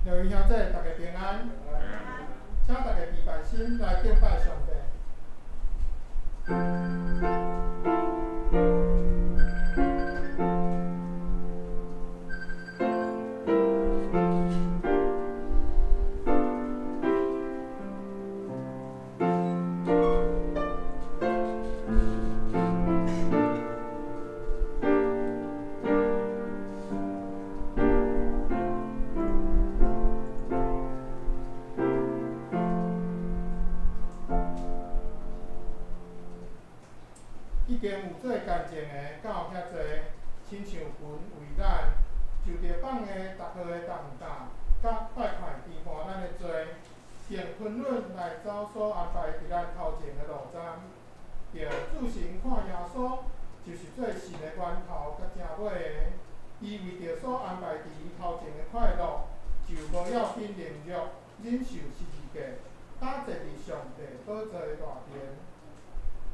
各位兄弟，大家平安。請大家預備心來敬拜上帝。已經有做乾淨的到遐濟，親像魂為咱，就著放的逐號的重擔，佮快快擔搬咱的罪，並吞忍來走所安排佇咱頭前的路站。著注神看耶穌，就是做信的源頭佮成尾的。伊為著所安排佇伊頭前的快樂，就無要緊榮辱，忍受十字架，擔坐佇上帝寶座的大殿。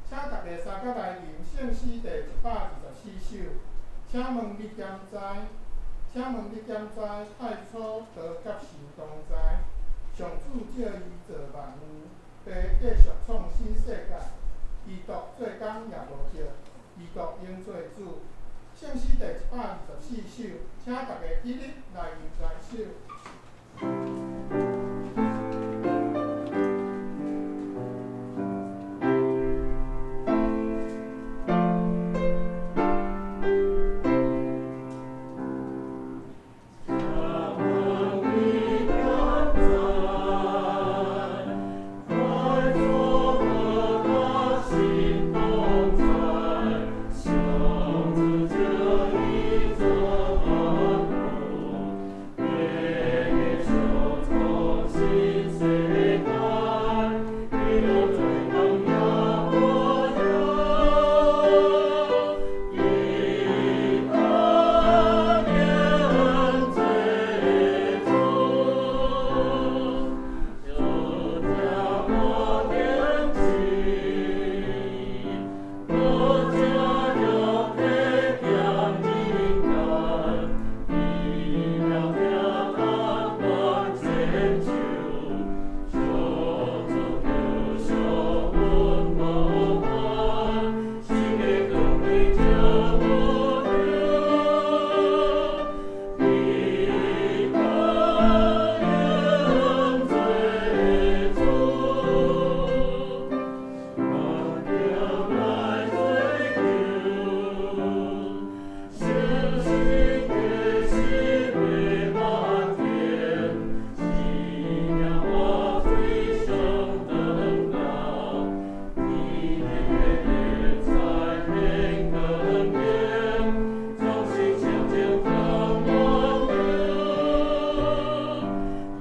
請大家三甲來吟聖詩第124首。請問你敢知？請問你敢知？太初道佮神同在，上主藉伊造萬有，父繼續創新世界。伊獨做工也無著，伊獨永做主。聖詩第124首，請大家起立來吟來首。請問你敢知？太初道佮神同在，上主藉伊造萬有，父繼續創新世界，伊獨做工也無著，伊獨永做主，就這無定期，閣這肉體欠人間，伊了疼痛萬千愁，上主救贖阮無還，神的權威照阮了，伊獨永做主，萬叫來追求，相信的是袂滿天，生命活水上轉來，天的才顯更堅，總是清淨充滿了，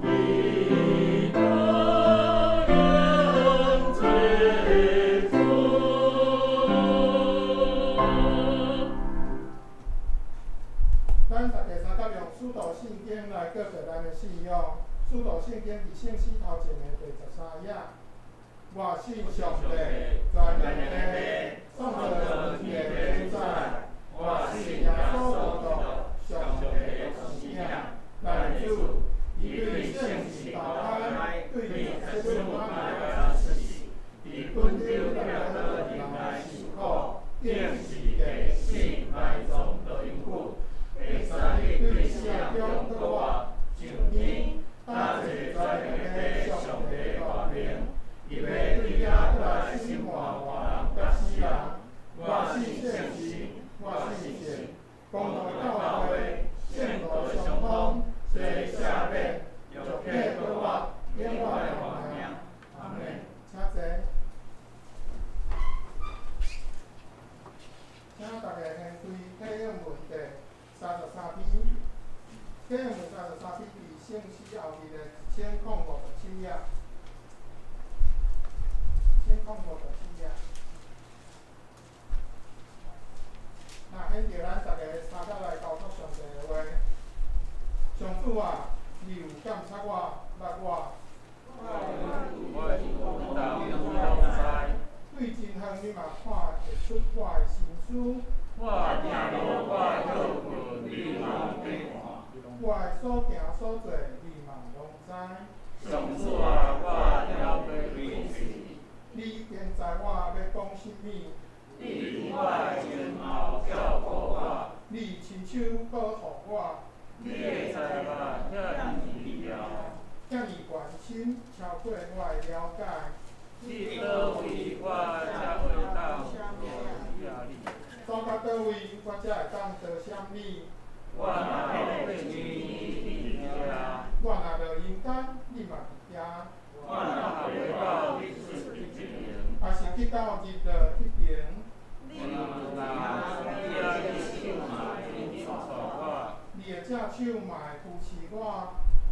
伊獨永做主。咱大家三甲用使徒信經來告白咱的信仰。使徒信經佇聖詩頭前的第13頁。我信上帝，全能的父，創造天地的主宰。我信耶穌基督，上帝的獨生子，咱的主。伊對聖神投胎，對十七瑪利亞出世，佇本丟彼拉多任內受苦，釘十字架死埋葬落永久。第三日對死人中復活，上天，擔坐全能的上帝大爿，伊欲對遐閣來審判活人佮死人。我信聖神，我信聖公同的教會，聖徒相通，罪赦免，肉體復活，永遠的活命。阿們。請坐。請大家掀開啟應文第33篇，啟應文三十三篇佇聖詩後面的1057頁，1057頁。那現著咱大家三甲來交託上帝的話。上主啊，你有監察我，捌我。我的道你攏知，對真遠你嘛看會出我的心思。我行路我倒睏，你嘛必看。我的所行所做，你嘛遐爾奇妙，遐爾懸深，超過我的了解。佇佗位我才會當多謝你？走到佗位，我才會當多謝你？我若落天你佇遐，我若落陰間，你嘛佇遐。我若爬到日出彼一爿，抑是去到日落彼爿，你若舉的手嘛會引帶我，你的正手嘛會扶持我。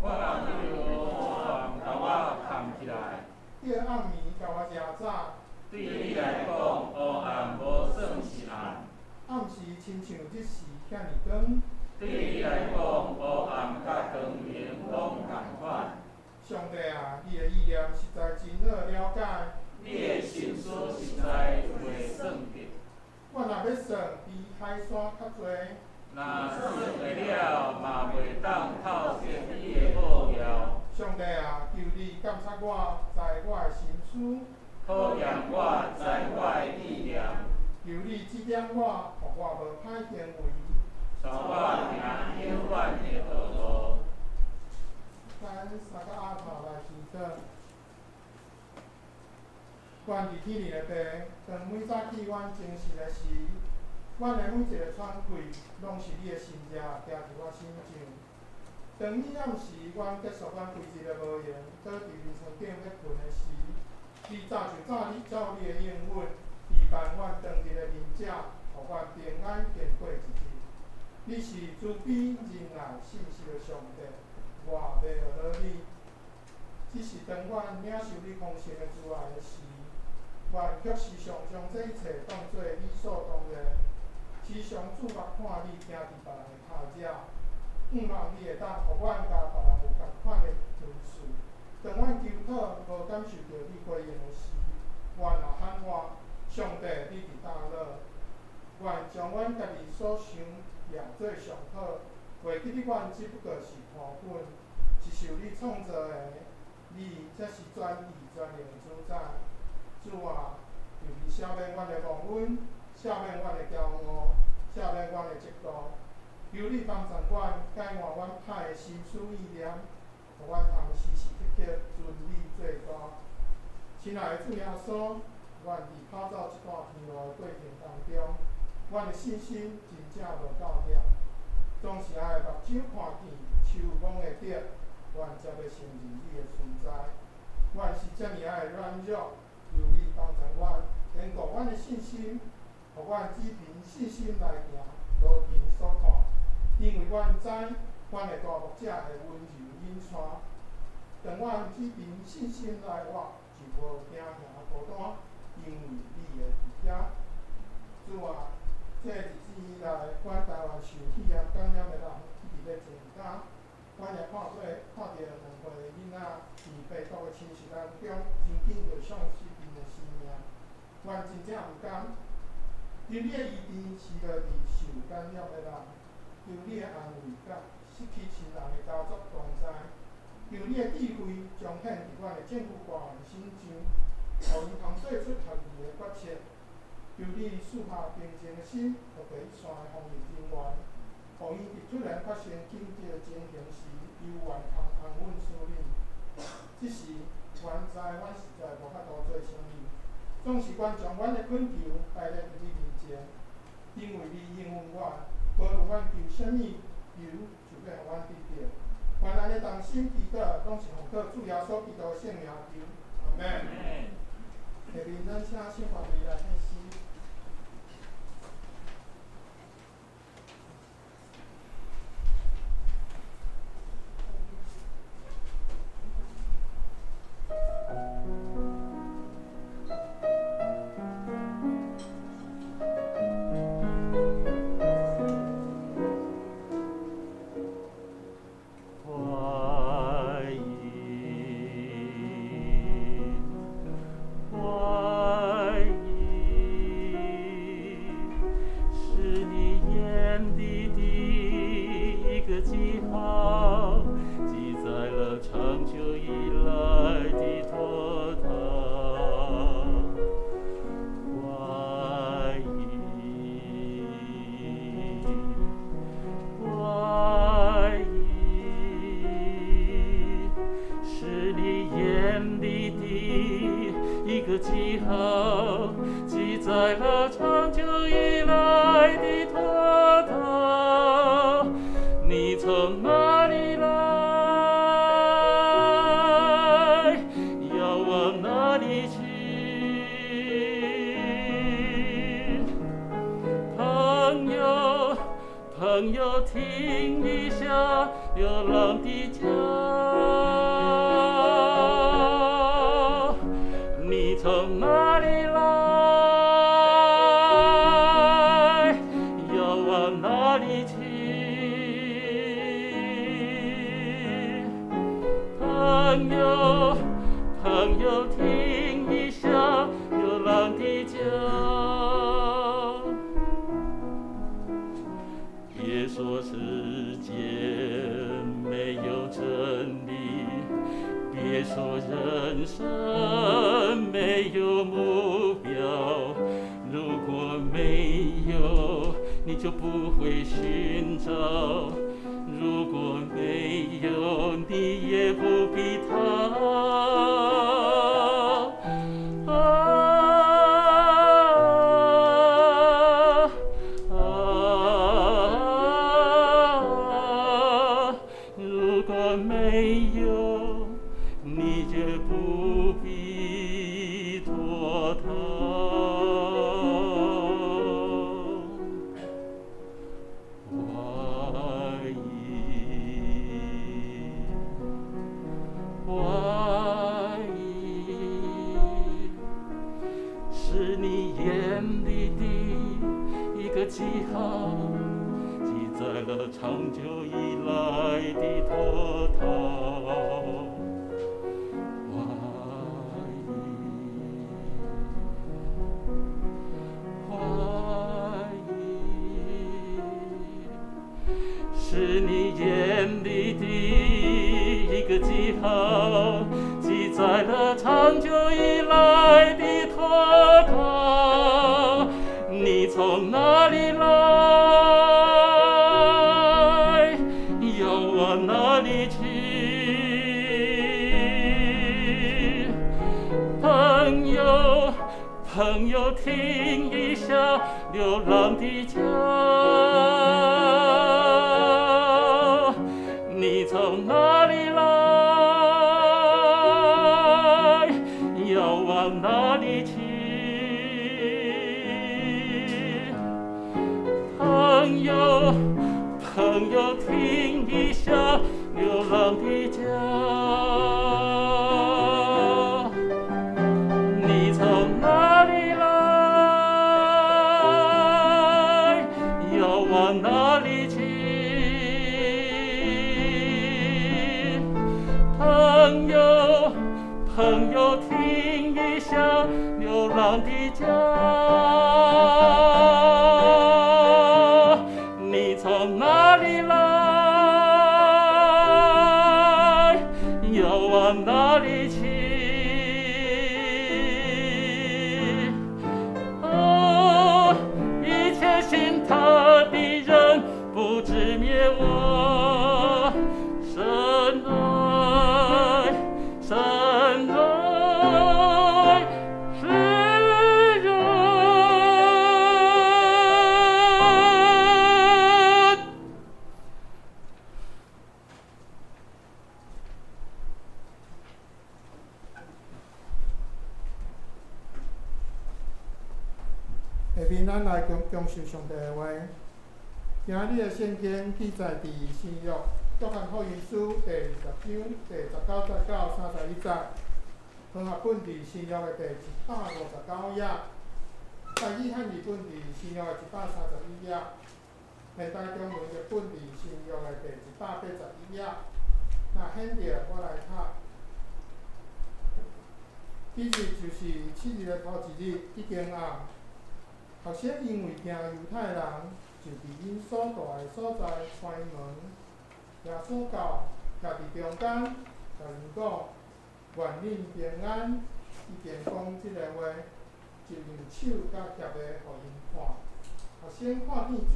我若叫黑暗共我崁起來，叫暗暝共我遮早，對你來講，黑暗無算是暗；暗時親像日時遐爾光。對你來講，黑暗佮光明攏仝款。上帝啊，你的意念實在真好了解。你的心思實在袂算得，我若欲算，比海沙較濟。若算會了，嘛袂當透徹你的奧妙。上帝啊，求你監察我，知我的心思，考驗我，知我的意念，求你指點我，予我無歹行為。帶我行永遠的道路。咱三個阿頭來祈禱。願佇天靈的父，當每早起阮精神的時，阮的每一个喘氣，攏是你的神跡行佇我身上。當彼暗時，阮結束阮規日的無閒，倒佇眠床頂欲睏的時，你早就早你照你的應允，預辦阮當日的眠食，予阮平安堅過一日。你是慈悲仁愛信實的上帝，我欲學落你。只是當阮領受你豐盛的慈愛的時，阮卻時常將這一切當做理所當然，時常注目看你行佇別人的跤跡，向望你會當予阮佮別人有仝款的恩賜。當阮求討無感受著你回應的時，阮若喊話：上帝，你佇佗落？願將阮家己所想掠做上好，袂記得阮只不過是土粉，是受你創造的，你才是全智全能的主宰。主啊，求你赦免阮的忘恩，赦免阮的驕傲，赦免阮的嫉妒。求你幫助阮改換阮歹的心思意念，予阮通時時刻刻尊你做大。親愛的主耶穌，阮佇跑走這段天路的過程當中，阮的信心真正無夠力，總是愛目睭看見，手摸會著，阮才欲承認你的存在。阮是遮爾仔的軟弱，求你幫助阮堅固阮的信心，予阮只憑信心來行，無憑所看。因為阮知，阮的大牧者會溫柔引帶。當阮只憑信心來活，就無驚嚇孤單，因為你會佇遐。主啊，這日子以來，阮台灣受肺炎感染的人一直咧增加。阮也看過看著2歲的囡仔佇病毒的侵襲當中，真緊就喪失𪜶的生命。阮真正毋甘，求你的醫治賜予佇受感染的人，求你的安慰佮失去親人的家族同在，求你的智慧彰顯佇阮的政府官員身上，予𪜶通做出合宜的決策。求你賜下平靜的心，予第一線的防疫人員，予𪜶佇突然發生緊急的情形時，猶原通安穩處理。這時，阮知阮實在無法度做啥物，總是阮將阮的懇求擺佇你面前，因為你應允阮，無論阮求啥物，求就欲予阮得著。願按呢同心祈禱，攏是奉靠主耶穌基督的聖名求，阿門。下面咱請聖樂隊來獻詩。歡迎，歡迎。記號，記載了長久以來的脫逃。你從哪裡來，要往哪裡去？朋友，朋友，聽一下流浪的腳。你從哪裡來，要往哪裡去？朋友，朋友，聽一下流浪的腳。別說世間沒有真理，別說人生沒有目標。如果沒有，你就不會尋找；如果沒有，你也不必逃。啊啊！如果沒有，你就不必脫逃。懷疑，懷疑，是你眼裡的一個記號，記載了長久以來的脫逃。懷疑，懷疑，是你眼裡的一個記號，記載了長久以來的脫逃。你從哪裡來，要往哪裡去？朋友，朋友，聽一下流浪的腳。你從哪裡來，要往哪裡去？朋友，朋友，聽一下流浪的腳。你從哪裡來，要往哪裡去？朋友，朋友，聽一下流浪的腳。你從哪裡來，要往哪裡去？哦，一切信他的人不至滅亡。神愛，神愛世人。下面咱來共受上帝的話。今日的聖經記載佇新約約翰福音書第20章第19節到31節，和合本佇新約的第159頁，台語漢字本佇新約的131頁，現代中文譯本佇新約的第181頁。若顯著，我來讀。彼日就是七日的頭一日，已經暗。學生因為驚猶太人，就佇𪜶所住的所在關門。耶穌到，徛佇中間，共𪜶講：願恁平安。伊便講這个話，就用手佮脅的予𪜶看。學生看見主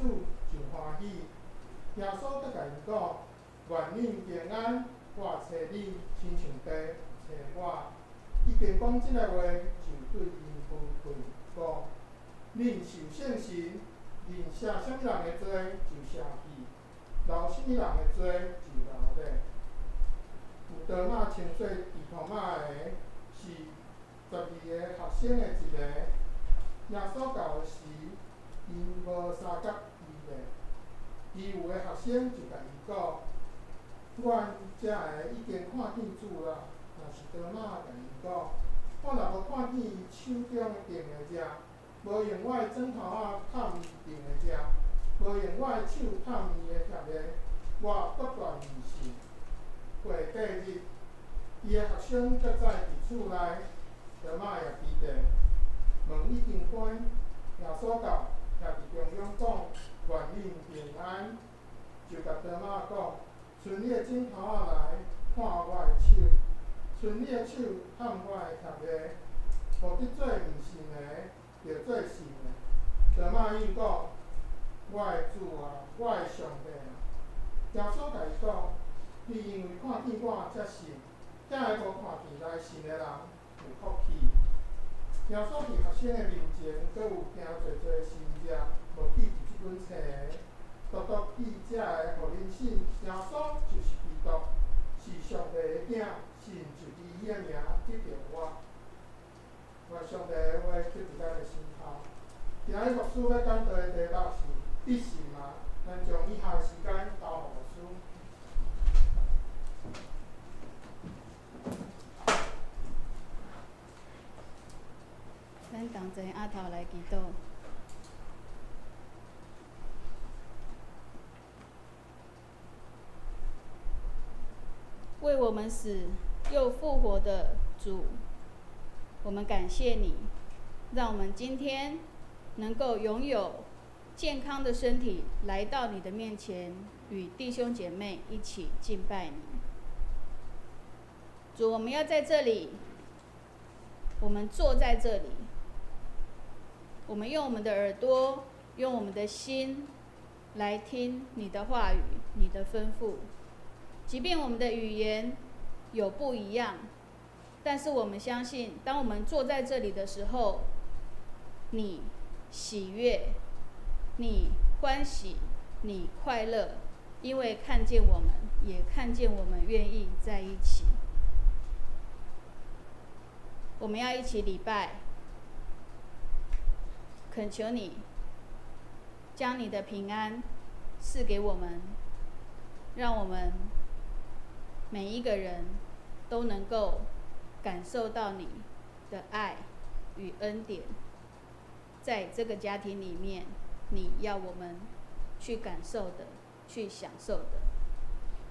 就歡喜。耶穌閣共𪜶講：願恁平安。我揣恁，親像父揣我。伊便講這个話，就對𪜶分配講：恁受聖神，恁赦啥物人的罪就赦去，留啥物人的罪就留咧。有多瑪稱做治托馬的，是12个學生的一个。耶穌到的時，𪜶無相佮伊咧。其餘的學生就共伊講：阮遮个已經看見主啦。若是多瑪共伊講：我若無看見伊手中釘的跡，無用我的指頭仔探伊釘的跡，無用我的手探伊的疊咧，我閣斷毋信。過隔日，伊的學生閣再佇厝內，多瑪也佇咧，門已經關。耶穌到，徛佇中央講：願恁平安。就共多瑪講：伸你的指頭仔來看我的手，伸你的手探我的疊咧，莫得做毋信的，著做信的。多瑪應講：我的主啊，我的上帝啊！耶穌共伊講：你因為看見我才信，遐个無看見來信的人有福氣。耶穌佇學生的面前，閣有行濟濟神跡，無記佇這本冊的。獨獨記這个，予恁信耶穌就是基督，是上帝的囝，信就佇伊的名得著活。願上帝的話刻佇咱的心頭。今仔日牧師欲講道的題目是你信嗎？咱將以下的時間交予牧師。咱同齊阿頭來祈禱。為我們死又復活的主，我們感謝你，讓我們今天能夠擁有健康的身體，來到你的面前，與弟兄姐妹一起敬拜你。主，我們要在這裡，我們坐在這裡，我們用我們的耳朵，用我們的心來聽你的話語、你的吩咐。即便我們的語言有不一樣，但是我們相信，當我們坐在這裡的時候，你喜悅，你歡喜，你快樂，因為看見我們，也看見我們願意在一起。我們要一起禮拜，懇求你將你的平安賜給我們，讓我們每一個人都能夠感受到你的愛與恩典，在這個家庭裡面，你要我們去感受的、去享受的。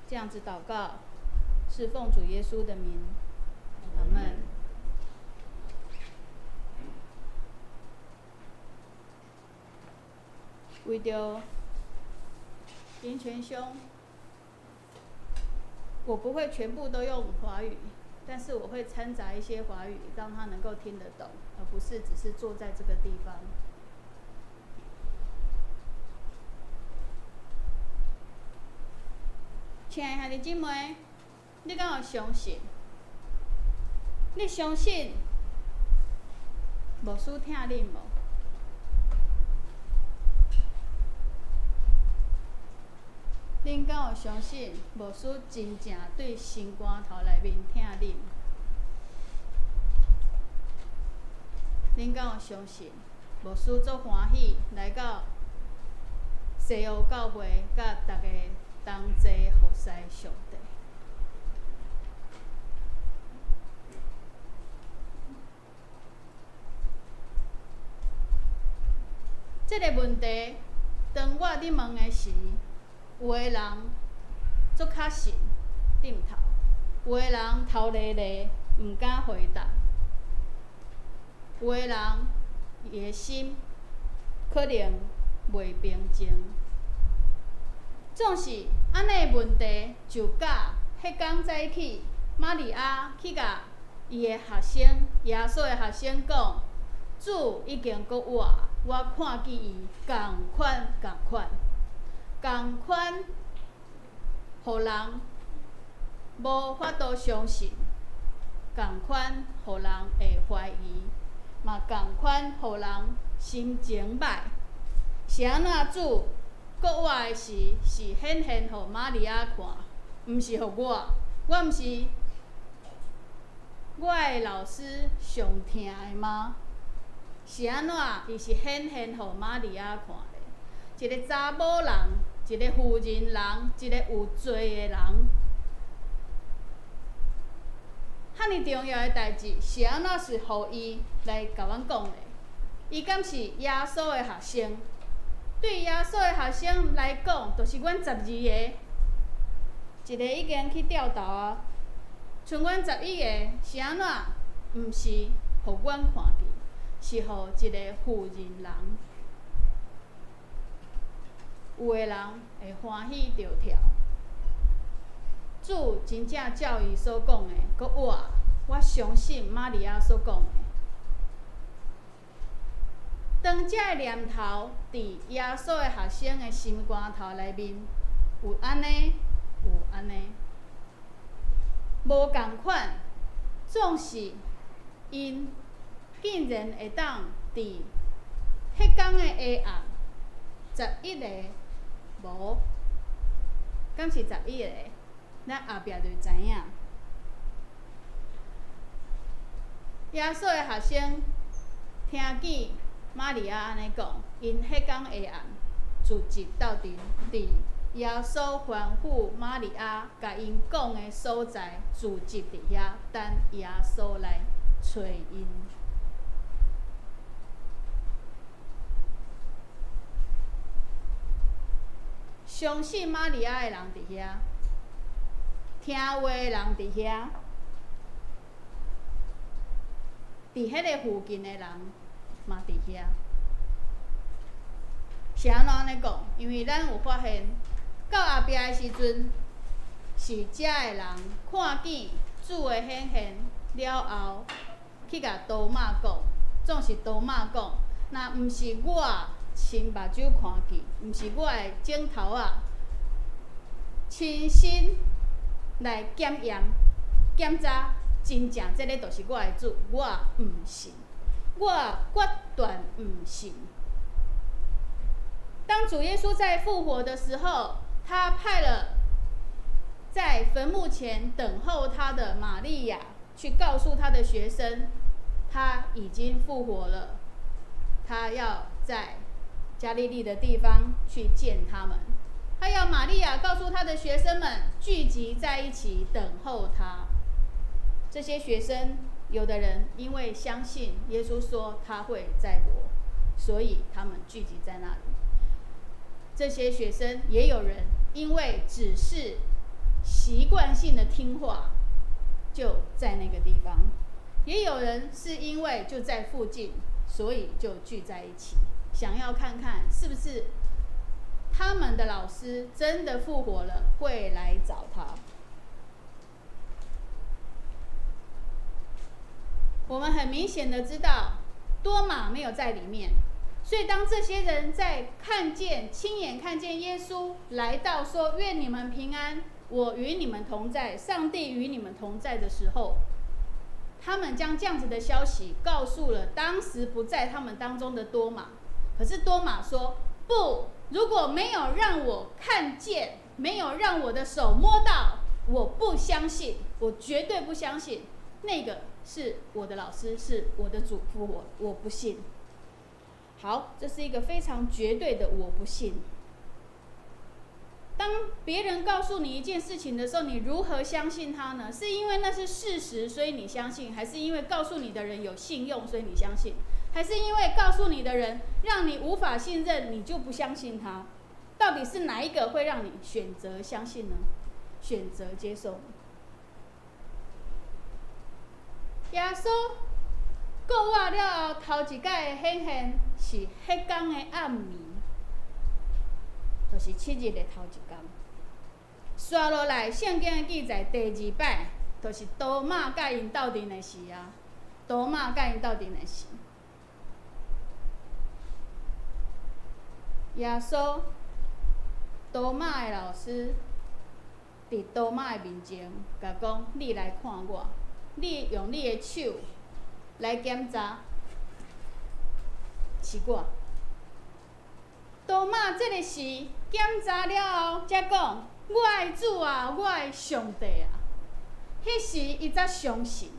這樣子禱告，是奉主耶穌的名，阿門。為著林全兄，我不會全部都用華語，但是我會摻雜一些華語，讓他能夠聽得懂，而不是只是坐在這個地方。親愛的兄弟姊妹，你敢有相信？你相信牧師疼恁無？恁敢有相信牧師真正對心肝頭內面疼恁？恁敢有相信牧師足歡喜來到西湖教會，佮逐家同齊服侍上帝？這個問題，當我佇問的時，有的人足確信點頭，有的人頭咧咧，毋敢回答，有的人伊的心可能袂平靜。總是按呢問題，就佮彼工早起，瑪利亞去共伊的學生，耶穌的學生講：主已經閣活，我看見伊仝款仝款。仝款，予人無法度相信；仝款，予人會懷疑。嘛仝款，予人心情歹。是按怎主復活的時，是顯現予瑪利亞看，毋是予我。我毋是我的老師上疼的嗎？是按怎？伊是顯現予瑪利亞看的，一個查某人，一個婦人人，一個有罪的人，遐爾重要的代誌，是按怎是予伊來共阮講的？伊敢是耶穌的學生？對耶穌的學生來講，就是阮十二個，一個已經去吊頭啊，賰阮十一個是按怎？毋是予阮看見，是予一個婦人人。有的人會歡喜著跳。主真正照伊所講的，閣活，我相信瑪利亞所講的。當這个念頭佇耶穌的學生的心肝頭內面，有按呢，有按呢，無仝款，總是𪜶竟然會當佇彼工的下暗，十一個無，敢是十一個？咱後壁就知影。耶穌的學生聽見瑪利亞按呢講，𪜶彼工下暗聚集鬥陣，佇耶穌吩咐瑪利亞共𪜶講的所在聚集佇遐，等耶穌來揣𪜶。相信瑪利亞的人佇遐，聽話的人佇遐，佇彼个附近的人嘛佇遐。是按怎按呢講？因為咱有發現，到後壁的時陣，是遮的人看見主的顯現了後，去共多馬講，總是多馬講，若毋是我親目睭看見，毋是我的指頭仔親身來檢驗、檢查，真正這个就是我的主，我毋信，我決斷毋信。當主耶穌在復活的時候，他派了在墳墓前等候他的瑪利亞去告訴他的學生，他已經復活了，他要在加利利的地方去見他們。他要瑪利亞告訴他的學生們聚集在一起等候他。這些學生有的人因為相信耶穌說他會再活，所以他們聚集在那裡。這些學生也有人因為只是習慣性的聽話，就在那個地方；也有人是因為就在附近，所以就聚在一起，想要看看是不是他們的老師真的復活了，會來找他。我們很明顯的知道，多馬沒有在裡面。所以，當這些人在看見、親眼看見耶穌來到，說“願你們平安，我與你們同在，上帝與你們同在”的時候，他們將這樣子的消息告訴了當時不在他們當中的多馬。可是多馬說：“不，如果沒有讓我看見，沒有讓我的手摸到，我不相信，我絕對不相信，那個是我的老師，是我的主復活，我不信。”好，這是一個非常絕對的我不信。當別人告訴你一件事情的時候，你如何相信他呢？是因為那是事實，所以你相信；還是因為告訴你的人有信用，所以你相信？還是因為告訴你的人讓你無法信任，你就不相信他？到底是哪一個會讓你選擇相信呢？選擇接受？耶穌復活了後，頭一擺的顯現是彼工的暗暝，就是七日的頭一工。紲落來，聖經的記載，第二擺就是多馬佮𪜶鬥陣的時啊，多馬佮𪜶鬥陣的時，耶穌多馬的老師佇多馬的面前，共講：你來看我，你用你的手來檢查，是我。多瑪這个時檢查了後，才講：我的主啊，我的上帝啊！彼時伊才相信。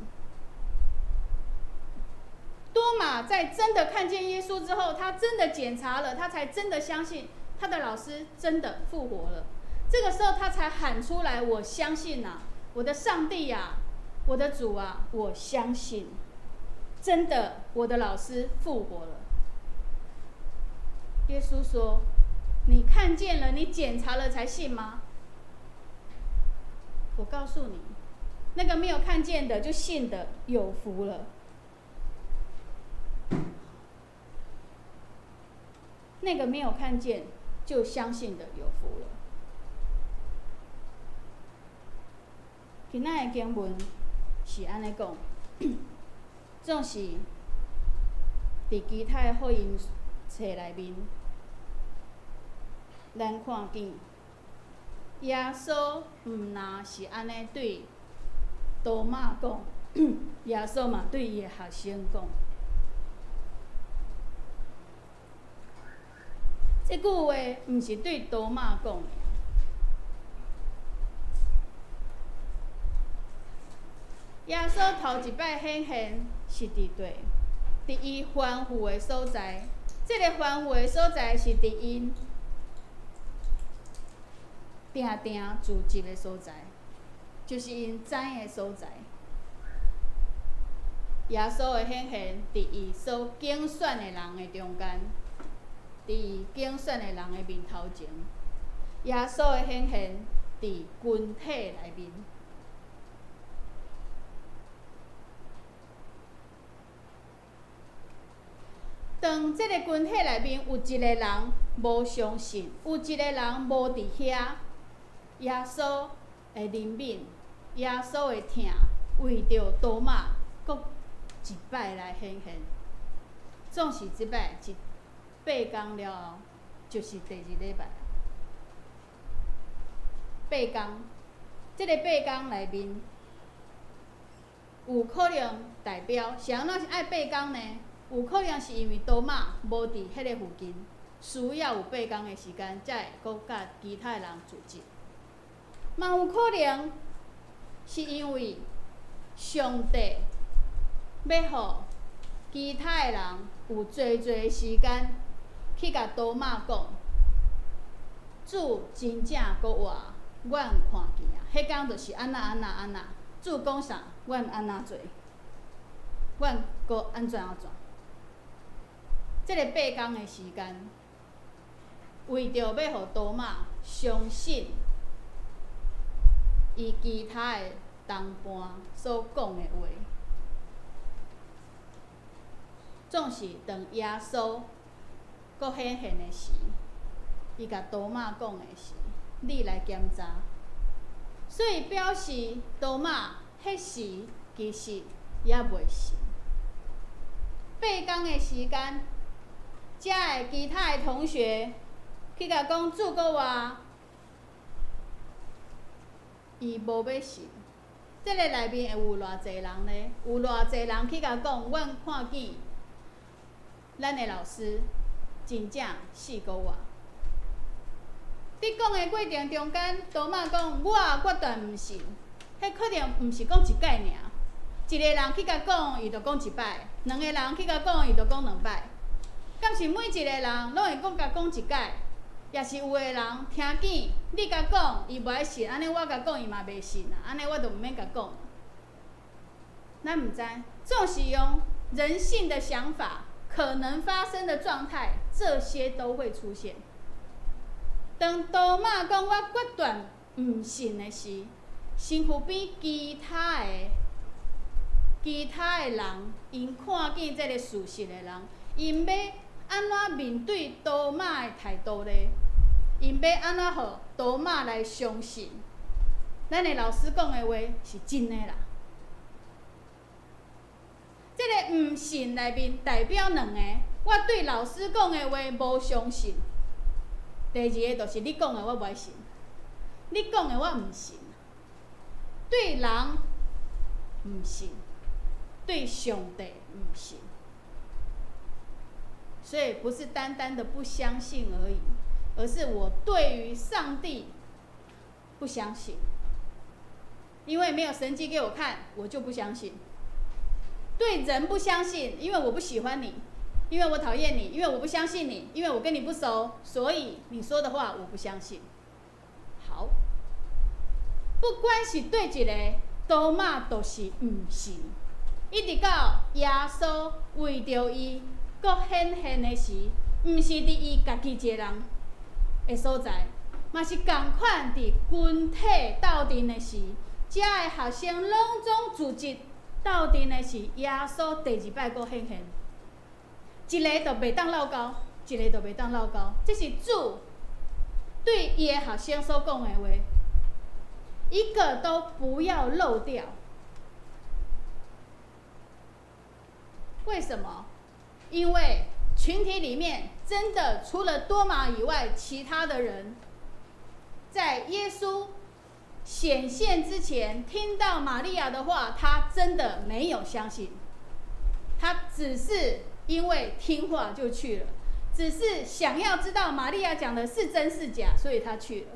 多馬在真的看見耶穌之後，他真的檢查了，他才真的相信他的老師真的復活了。這個時候，他才喊出來：我相信啊，我的上帝啊，我的主啊，我相信，真的，我的老師復活了。耶穌說：你看見了，你檢查了才信嗎？我告訴你，那個沒有看見的就信的有福了。那個沒有看見就相信的有福了。今仔的經文是按呢講，總是佇其他的福音冊內面，咱看見耶穌毋若是按呢對多馬講，耶穌嘛對伊的學生講。這句話毋是對多馬講的。耶穌頭一擺顯現是佇佗，佇伊吩咐的所在。這个吩咐的所在是佇𪜶定定聚集的所在，就是𪜶知的所在。耶穌的顯現佇伊所揀選的人的中間，佇伊揀選的人的面頭前。耶穌的顯現佇群體內面。當這个群體內面有一個人無相信，有一個人無佇遐，耶穌的憐憫，耶穌的疼，為著多馬，閣一擺來顯現。總是這擺一八工了後，就是第二禮拜。八工，這个八工內面有可能代表是按怎是愛八工呢？有可能是因為多馬無佇彼个附近，需要有八工的時間，才會閣佮其他的人聚集。嘛有可能是因為上帝欲予其他的人有濟濟時間去共多馬講，主真正閣活，阮看見啊！彼工就是按怎按怎按怎，主講啥，阮按怎做，阮閣按怎按怎。這个八工的時間，為著欲予多馬相信伊其他的同伴所講的話，總是當耶穌閣顯現的時，伊共多馬講的是：你來檢查。所以表示多馬彼時其實猶未信。八工的時間，遮的其他的同學去共講主閣活，伊無欲信。這个內面會有偌濟人呢？有偌濟人去共講，阮看見咱的老師真正死閣活。佇講的過程中間，多馬講我決斷毋信，彼可能毋是講一擺爾。一個人去共講，伊就講一擺；兩個人去共講，伊就講兩擺。敢是每一個人攏會閣共講一擺？抑是有的人聽見你共講，伊無愛信，按呢我共講，伊嘛袂信啊。按呢我就毋免共講。咱毋知，總是用人性的想法，可能發生的狀態，這些都會出現。當多馬講我決斷毋信的時，身軀邊其他的人，𪜶看見這个事實的人，𪜶欲按怎面對多馬的態度呢？𪜶欲按怎予多馬來相信？咱的老師講的話是真的啦。這个毋信內面代表兩个，我對老師講的話無相信。第二个就是你講的我無愛信，你講的我毋信。對人毋信，對上帝毋信。所以不是單單的不相信而已，而是我對於上帝不相信，因為沒有神蹟給我看，我就不相信。對人不相信，因為我不喜歡你，因為我討厭你，因為我不相信你，因為我跟你不熟，所以你說的話我不相信。好，不管是佗一个，多瑪都是毋信，一直到耶穌為著伊閣顯現的時，毋是佇伊家己一个人的所在，嘛是仝款佇群體鬥陣的時，遮的學生攏總聚集鬥陣的時，耶穌第二擺閣顯現，一个都袂當漏交，一个都袂當漏交，這是主對伊的學生所講的話，一個都不要漏掉。為什麼？因為群體裡面真的除了多馬以外，其他的人在耶穌顯現之前，聽到瑪利亞的話，他真的沒有相信，他只是因為聽話就去了，只是想要知道瑪利亞講的是真是假，所以他去了，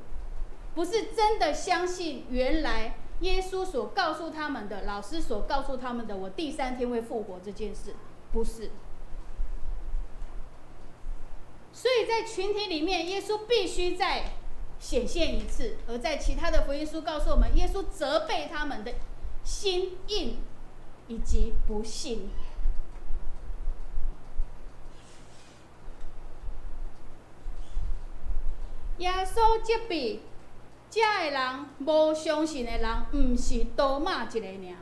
不是真的相信原來耶穌所告訴他們的，老師所告訴他們的，我第三天會復活這件事，不是。所以在群體裡面，耶穌必須再顯現一次。而在其他的福音書告訴我們，耶穌責備他們的心硬以及不信。耶穌責備遮的人，無相信的人，毋是多瑪一個爾。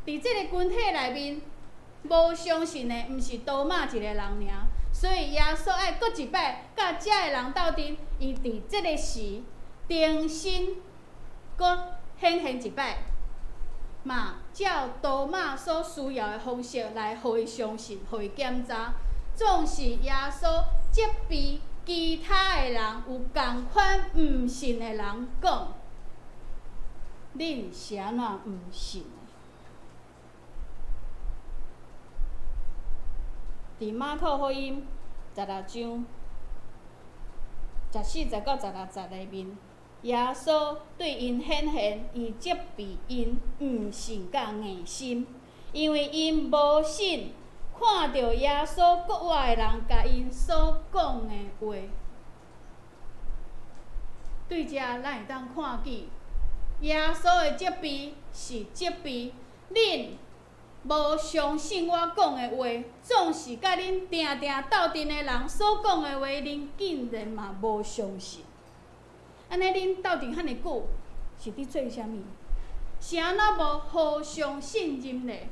佇這个群體內面，無相信的，毋是多瑪一個人爾。所以耶穌愛閣一擺，佮遮的人鬥陣，伊佇這个時重新閣顯現一擺，嘛照多瑪所需要的方式來予伊相信，予伊檢查。總是耶穌責備其他的人有仝款毋信的人講，恁是按怎毋信的？佇馬可福音16章14節到16節內面，耶穌對𪜶顯現，伊責備𪜶毋信佮硬心，因為𪜶無信。看著耶穌國外的人共𪜶所講的話，對遮咱會當看見，耶穌的責備是責備恁無相信我講的話，總是佮恁定定鬥陣的人所講的話，恁竟然嘛無相信。按呢恁鬥陣遐爾久，是佇做啥物？是按怎無互相信任咧？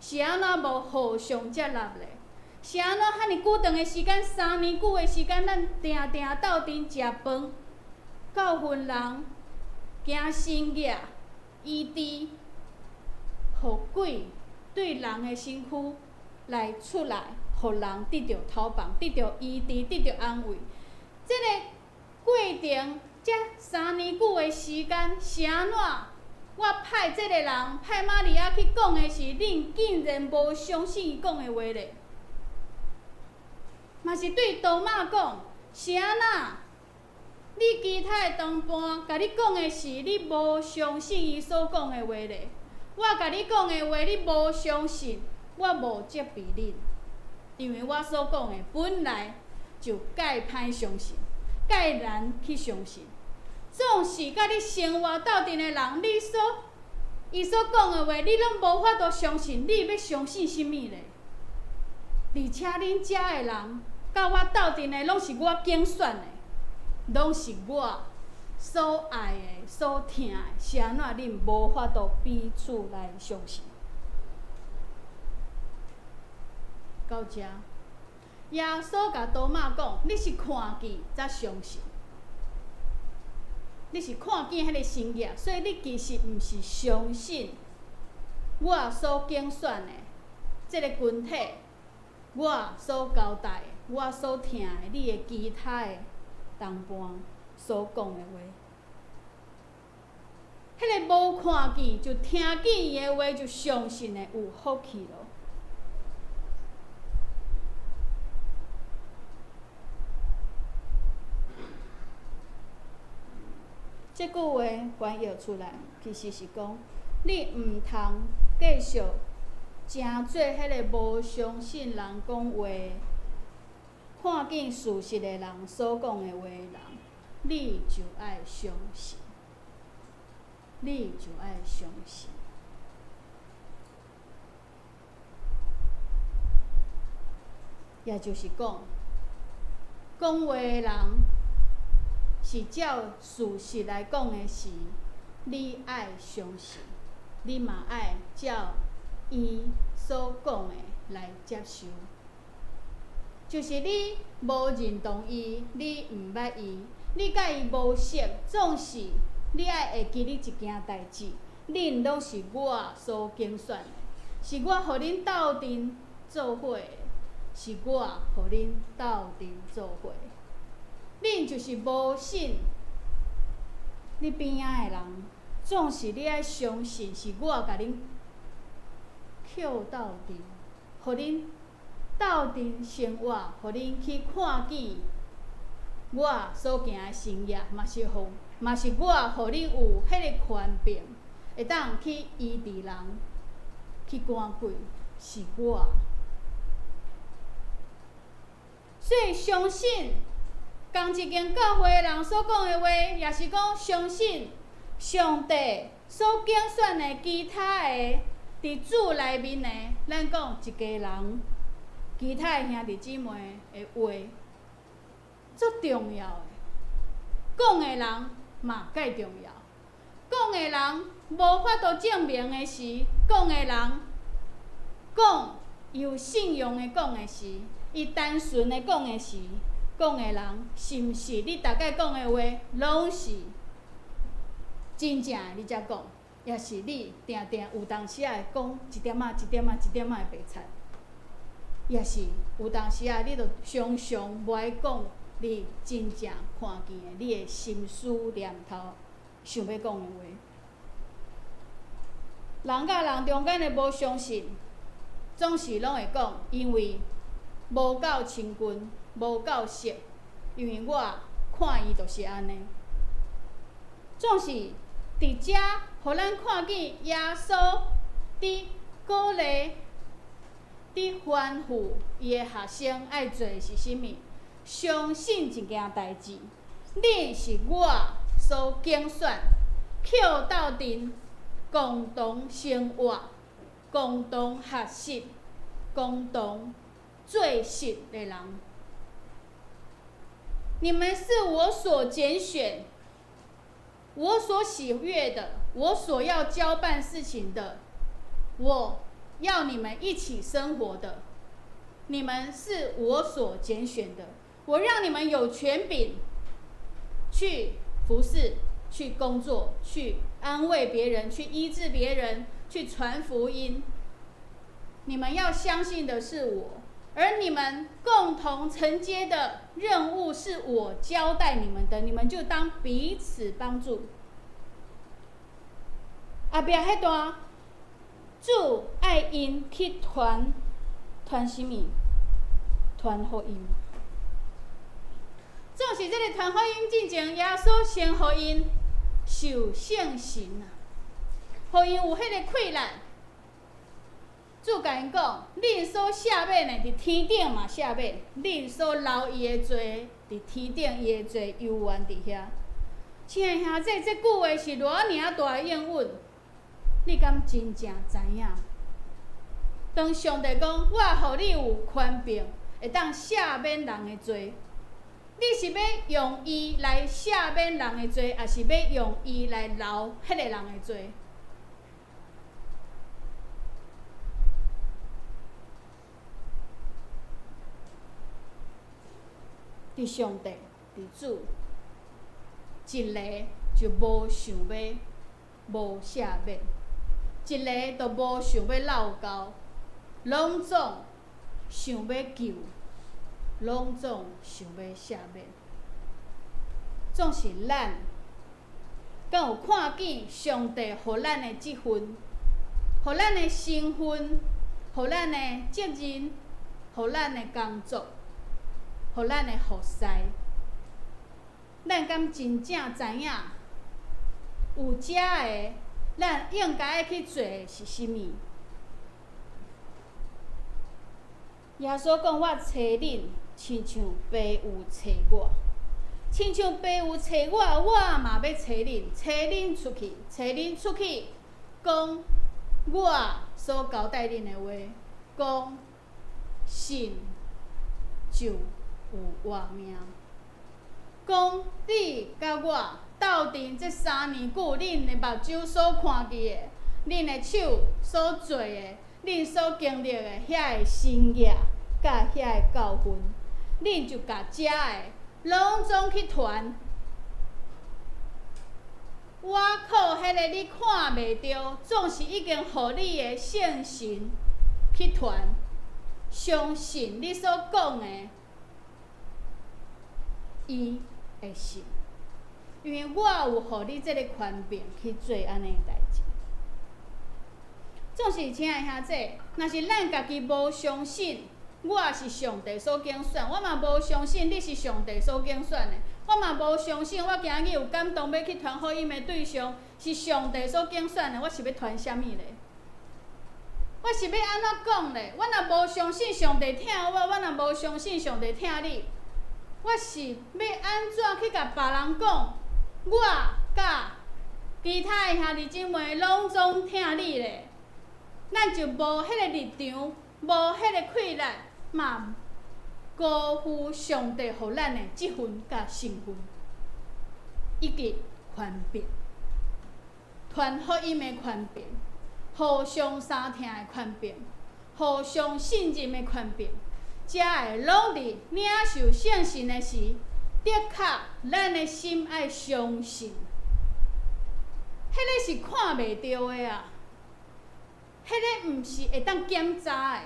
是按怎無互相接納咧？是按怎遐爾久長的時間，3年久的時間，咱定定鬥陣食飯、教訓人、行神蹟、醫治，予鬼對人的身軀來出來，予人得著頭放，得著醫治，得著安慰。這个過程，這3年久的時間，是按怎？我派這个人，派瑪利亞去講的是，恁竟然無相信伊講的話咧？嘛是對多瑪講，是按怎？你其他的同伴共你講的是，你無相信伊所講的話咧？我共你講的話，你無相信，我無責備恁，因為我所講的本來就較歹相信，較難去相信。總是佮你生活鬥陣的人，你所伊所講的話，你攏無法度相信，你欲相信啥物咧？而且恁遮的人，佮我鬥陣的，攏是我揀選的，攏是我所愛的、所疼的，是按怎恁無法度彼此來相信？到遮，耶穌共多瑪講：你是看見才相信。你是看見彼个神蹟，所以你其實毋是相信我所揀選的這个群體，我所交代的，我所疼的，你的其他的同伴所講的話。彼个無看見就聽見伊的話就相信的有福氣囉。這句話翻譯出來，其實是講你毋通繼續成做彼个無相信人講話、看見事實的人所講的話的人，你就愛相信，你就愛相信。也就是講，講話的人是照事實來講的時，你愛相信，你嘛愛照伊所講的來接受。就是你無認同伊，你毋捌伊，你佮伊無熟，總是你愛會記得一件代誌，恁攏是我所揀選的，是我予恁鬥陣做伙的。是我予恁鬥陣做伙，恁就是無信你邊仔的人，總是你愛相信是我共恁抾鬥陣，予恁鬥陣生活，予恁去看見我所行的神業，嘛是予，嘛是我予恁有彼个權柄，會當去醫治人，去趕鬼，是我。所以相信仝一間教會的人所講的話，也是講相信上帝所揀選的其他的佇主內面的，咱講一家人，其他的兄弟姊妹的話，足重要的。講的人嘛蓋重要，講的人無法度證明的時，講的人講有信用的講的時。伊單純的講的時，講的人是毋是你逐擺講的話，攏是真正的？你才講，抑是你定定有當時仔會講一點仔、一點仔、一點仔的白賊，抑是有當時仔你就常常無愛講你真正看見的，你的心思念頭想欲講的話。人佮人中間的無相信，總是攏會講，因為。無夠親近，無夠熟，因為我看伊就是按呢。總是佇遮，予咱看見耶穌佇鼓勵、佇吩咐伊的學生愛做的是啥物？相信一件代誌，恁是我所揀選，抾鬥陣共同生活、共同學習、共同。做實的人，你們是我所揀選、我所喜悅的，我所要交辦事情的，我要你們一起生活的。你們是我所揀選的，我讓你們有權柄去服侍、去工作、去安慰別人、去醫治別人、去傳福音。你們要相信的是我。而你們共同承接的任務是我交代你們的，你們就當彼此幫助。後壁彼段，主愛𪜶去傳傳啥物？傳福音。總是這个傳福音進前，耶穌先予𪜶受聖神啊，予𪜶有彼个氣力。主共𪜶講：恁所赦免的，佇天頂嘛赦免；恁所留伊的罪，佇天頂伊的罪猶原佇遐。親愛兄弟，這句話是偌爾仔大的應允，你敢真正知影？當上帝講，我予你有權柄，會當赦免人的罪，你是欲用伊來赦免人的罪，抑是欲用伊來留彼个人的罪？佇上帝，佇主，一個就無想欲無赦免，一个就無想欲落交，攏總想欲救，攏總想欲赦免，總是咱敢有看見上帝予咱的這份，予咱的身份，予咱的責任，予咱的工作。予咱的服侍，咱敢真正知影有遮个，咱应该爱去做的是啥物？耶稣讲：“我差恁，亲像爸有差我，亲像爸有差我，我嘛欲差恁，差恁出去，差恁出去，讲我所交代恁的话，讲信就有活命。讲你佮我斗阵这3年久，恁的目睭所看见的，恁的手所做的，恁所经历的遐个神迹，佮遐个教训，恁就共遮个拢总去传。我靠彼个你看袂著，总是已经予你的圣神去传，相信你所讲的，伊会信，因为我有予你这个权柄去做按呢的代志。总是亲爱兄弟，若是咱家己无相信我是上帝所拣选，我嘛无相信你是上帝所拣选的，我嘛无相信我今日有感动欲去传福音的对象是上帝所拣选的，我是欲传啥物咧？我是欲按怎讲咧？我若无相信上帝疼我，我若无相信上帝疼你，我是欲按怎去共别人讲？我佮其他的兄弟姊妹拢总疼你咧？咱就无彼个立场，无彼个气力，嘛辜负上帝予咱的这份佮身份，以及权柄，传福音的权柄，互相相疼的权柄，互相信任的权柄，遮个拢伫领受圣神的时，的确咱的心爱相信，彼个是看袂著的啊。彼个毋是会当检查的，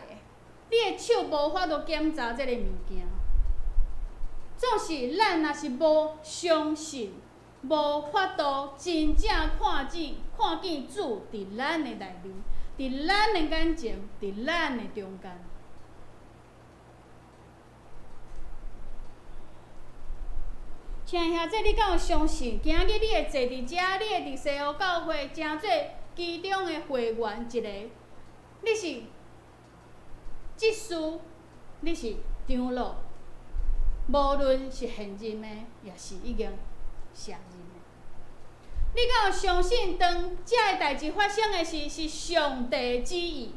你的手无法度检查这个物件。总是咱若是无相信，无法度真正看见看见主伫咱的内面，伫咱的眼前，伫咱的中间。亲爱兄弟，你敢有相信？今日你会坐伫遮，你会伫西湖教会成做其中的会员一个，你是执事，你是长老，无论是现任的，抑是已经卸任的，你敢有相信？当这个代志发生的时，是上帝旨意？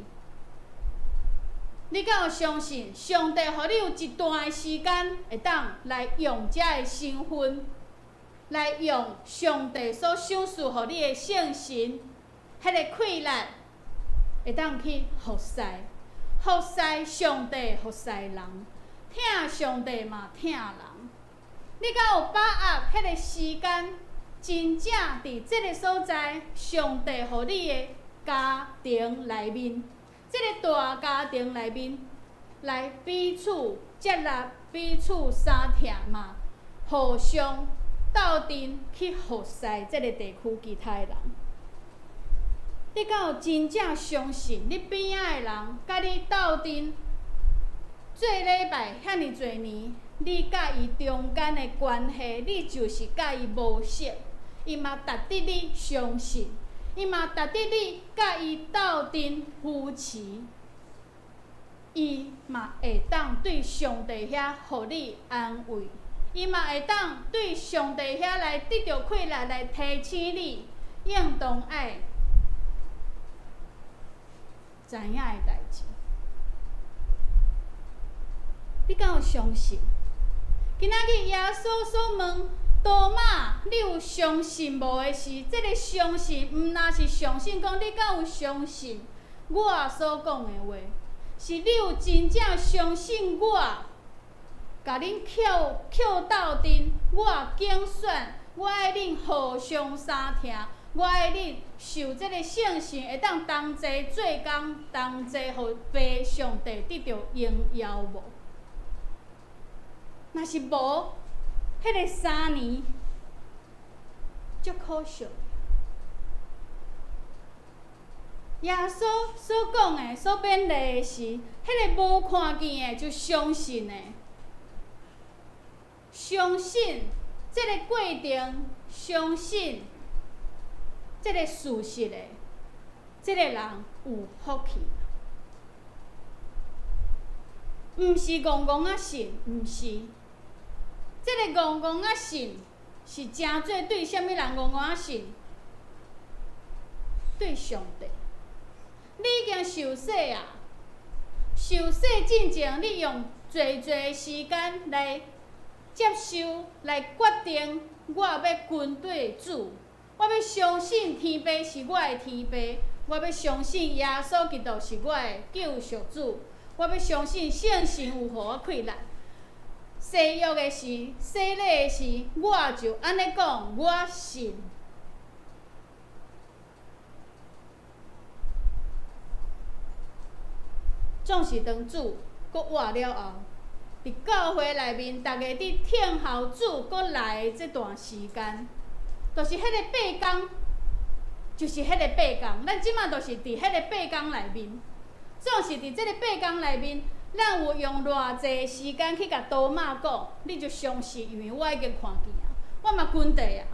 你敢有相信？上帝予你有一段的时间，会当来用这个身份，来用上帝所赏赐予你的圣神，彼个气力，会当去服侍，服侍上帝，服侍人，疼上帝嘛疼人。你敢有把握彼个时间，真正伫这个所在，上帝予你的家庭内面，这个大家庭内面，来彼此接纳、彼此相疼嘛，互相斗阵去服侍这个地区其他的人。你敢有真正相信你边仔的人，佮你斗阵做礼拜遐尔济年，你佮伊中间的关系，你就是佮伊无熟，伊嘛值得你相信，伊嘛值得你佮伊斗阵扶持，伊嘛会当对上帝遐予你安慰，伊嘛会当对上帝遐来得著气力来提醒你，应当爱知影的代志。你敢有相信？今仔日耶稣所问多马，你有相信无的是，这个相信，毋但是相信讲你敢有相信我所讲的话，是你有真正相信我，共恁扣扣斗阵，我拣选，我爱恁互相相疼，我爱恁受这个圣神会当同齐做工，同齐予父上帝得著荣耀无？若是无，彼个3年足可惜。耶稣所讲的、所勉励的是，彼个无看见的就相信的，相信这个过程，相信這个事實的，這个人有福氣。毋是戇戇仔信，毋是。這个戇戇仔信是誠做對啥物人戇戇仔信？對上帝。你已經受洗啊！受洗進前，你用濟濟時間來接受、來決定，我欲跟綴主，我欲相信天父是我的天父，我欲相信耶穌基督是我的救贖主，我欲相信聖神有予我氣力。誓約的時，洗禮的時，我就按呢講，我信。總是當主閣活了後，佇教會內面，逐家佇等候主閣來的這段時間，就是彼個八工，就是彼個八工。咱這馬就是佇彼個八工內面，總是佇這个八工內面，咱有用偌濟時間去共多瑪講，你就相信，因為我已經看見啊，我嘛跟綴啊。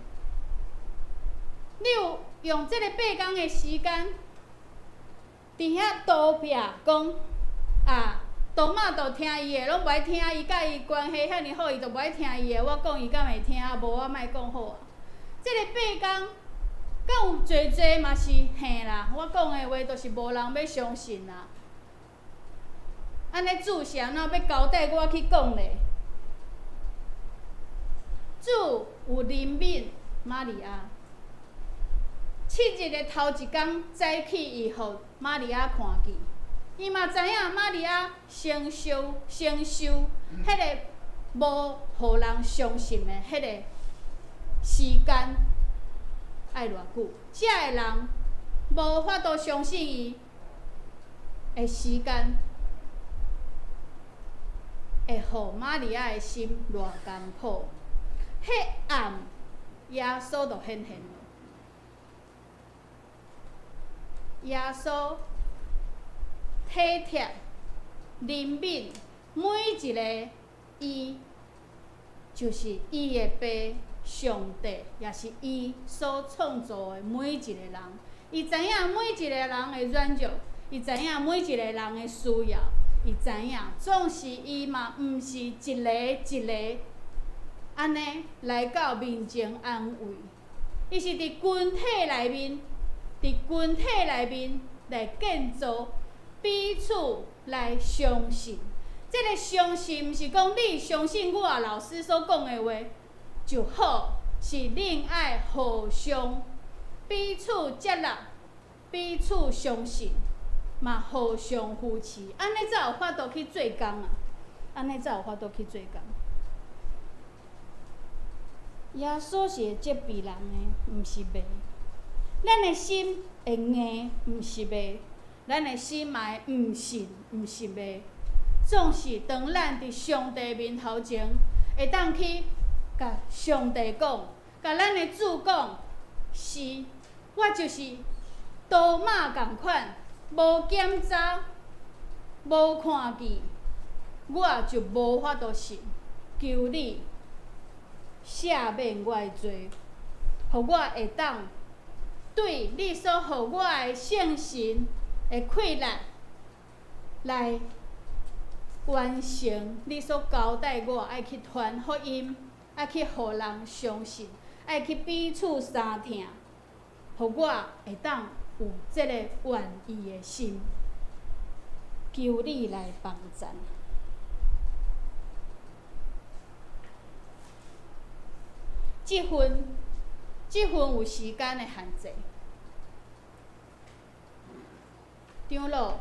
你有用這个八工的時間，佇遐逃避講。啊，多瑪就聽伊的，攏無愛聽伊，佮伊關係遐爾好，伊就無愛聽伊的。我講伊敢會聽？啊，無我莫講好啊。這个八工，敢有濟濟嘛是嘿啦，我講的話就是無人欲相信啦。按呢主是按怎欲交代我去講咧？主有憐憫瑪利亞，七日的頭一工早起，伊予瑪利亞看見。伊嘛知影瑪利亞承受承受彼个無予人相信的彼个時間愛偌久，遮的人無法度相信伊的時間，會予瑪利亞的心偌艱苦。彼暗耶穌就顯現了，耶穌。體貼、憐憫每一个伊，就是伊的爸上帝，也是伊所創造的每一个人。伊知影每一个人的軟弱，伊知影每一個人的需要，伊知影，總是伊嘛毋是一个一个按呢來到面前安慰，伊是佇群體內面，佇群體內面來建造。彼此來相信，這个相信毋是講你相信我老師所講的話就好，是恁愛互相彼此接納、彼此相信，嘛互相扶持，按呢才有法度去做工啊！按呢才有法度去做工。耶穌是會責備人的，毋是袂。咱的心會硬，毋是袂。咱的心嘛會毋信，毋是袂。總是當咱佇上帝面頭前，會當去共上帝講，共咱的主講，是，我就是多瑪仝款，無檢查，無看見，我就無法度信。求你赦免我的罪，予我會當對你所予我的聖神的氣力來完成你所交代我愛去傳福音，愛去予人相信，愛去彼此相疼，予我會當有這個願意的心，求你來幫贊。這份，這份有時間的限制。長老、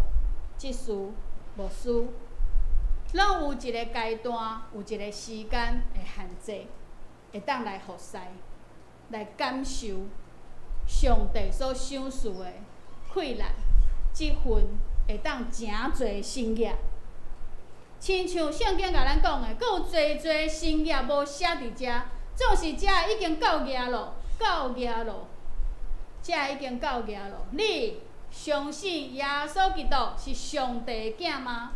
執事、牧師，攏有一個階段，有一個時間的限制，會當來服侍，來感受上帝所賞賜的氣力，這份會當誠濟神業。親像聖經共咱講的，閣有濟濟神業無寫佇遮，總是遮已經夠額咯，夠額咯，遮已經夠額咯。你相信耶穌基督是上帝的囝嗎？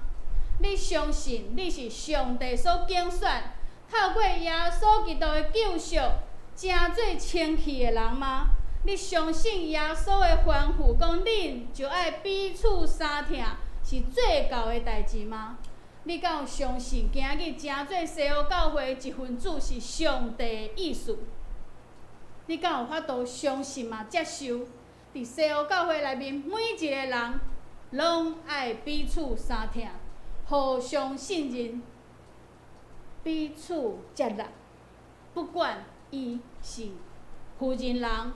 你相信你是上帝所揀選，透過耶穌基督的救贖，成做清氣的人嗎？你相信耶穌的吩咐，講恁就愛彼此相疼，是做到的代誌嗎？你敢有相信今仔日成做西湖教會一份子是上帝的意思？你敢有法度相信嘛？接受佇西湖教會內面每一個人攏愛彼此相疼，互相信任，彼此接納，不管伊是婦人人，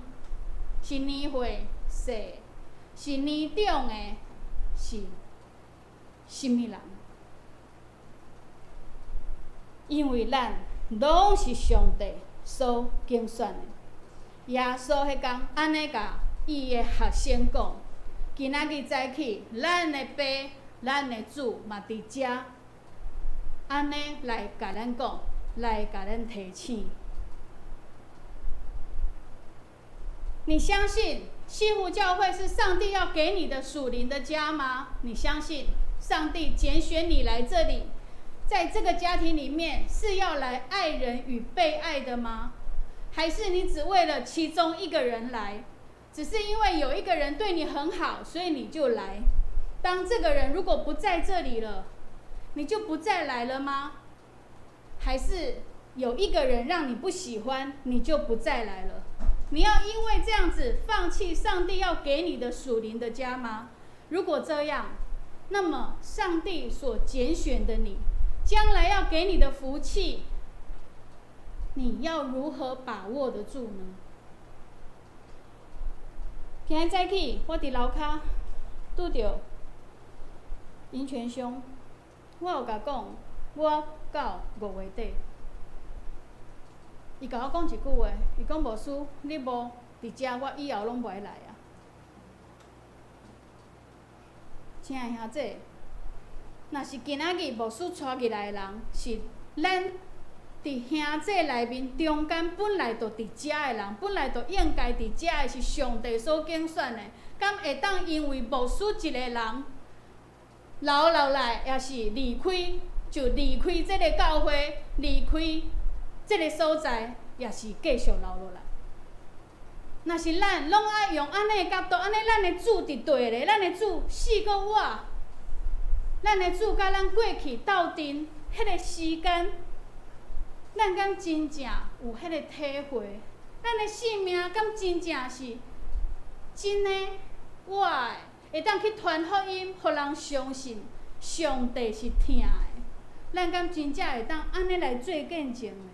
是年歲細，是年長的，是啥物人？因為咱攏是上帝所揀選的。耶穌彼工按呢共伊的學生講：今仔日早起，咱的爸、咱的主嘛佇遮，按呢來共咱講，來共咱提醒。你相信西湖教會是上帝要給你的屬靈的家嗎？你相信上帝揀選你來這裡，在這個家庭裡面是要來愛人與被愛的嗎？還是你只為了其中一個人來，只是因為有一個人對你很好，所以你就來？當這個人如果不在這裡了，你就不再來了嗎？還是有一個人讓你不喜歡，你就不再來了？你要因為這樣子放棄上帝要給你的屬靈的家嗎？如果這樣，那麼上帝所揀選的你，將來要給你的福氣，你要如何把握得住呢？今日早起，我佇樓跤拄著尹全兄，我有共講，我到5月底。伊共我講一句話，伊講牧師，你無佇遮，我以後攏無愛來啊。親愛兄姊，若是今仔日牧師帶入來的人，是咱佇兄姊內面中間本來就佇遮的人，本來就應該佇遮的，是上帝所揀選的，敢會當因為牧師一個人留落來，抑是離開，就離開這个教會，離開這个所在，抑是繼續留落來？若是咱攏愛用按呢角度，按呢咱的主佇佗咧，咱的主死閣活，咱的主佮咱過去鬥陣彼个時間，咱敢真正有彼个體會？咱的性命敢真正是真的活的，會當去傳福音，予人相信上帝是疼的？咱敢真正會當按呢來做見證呢？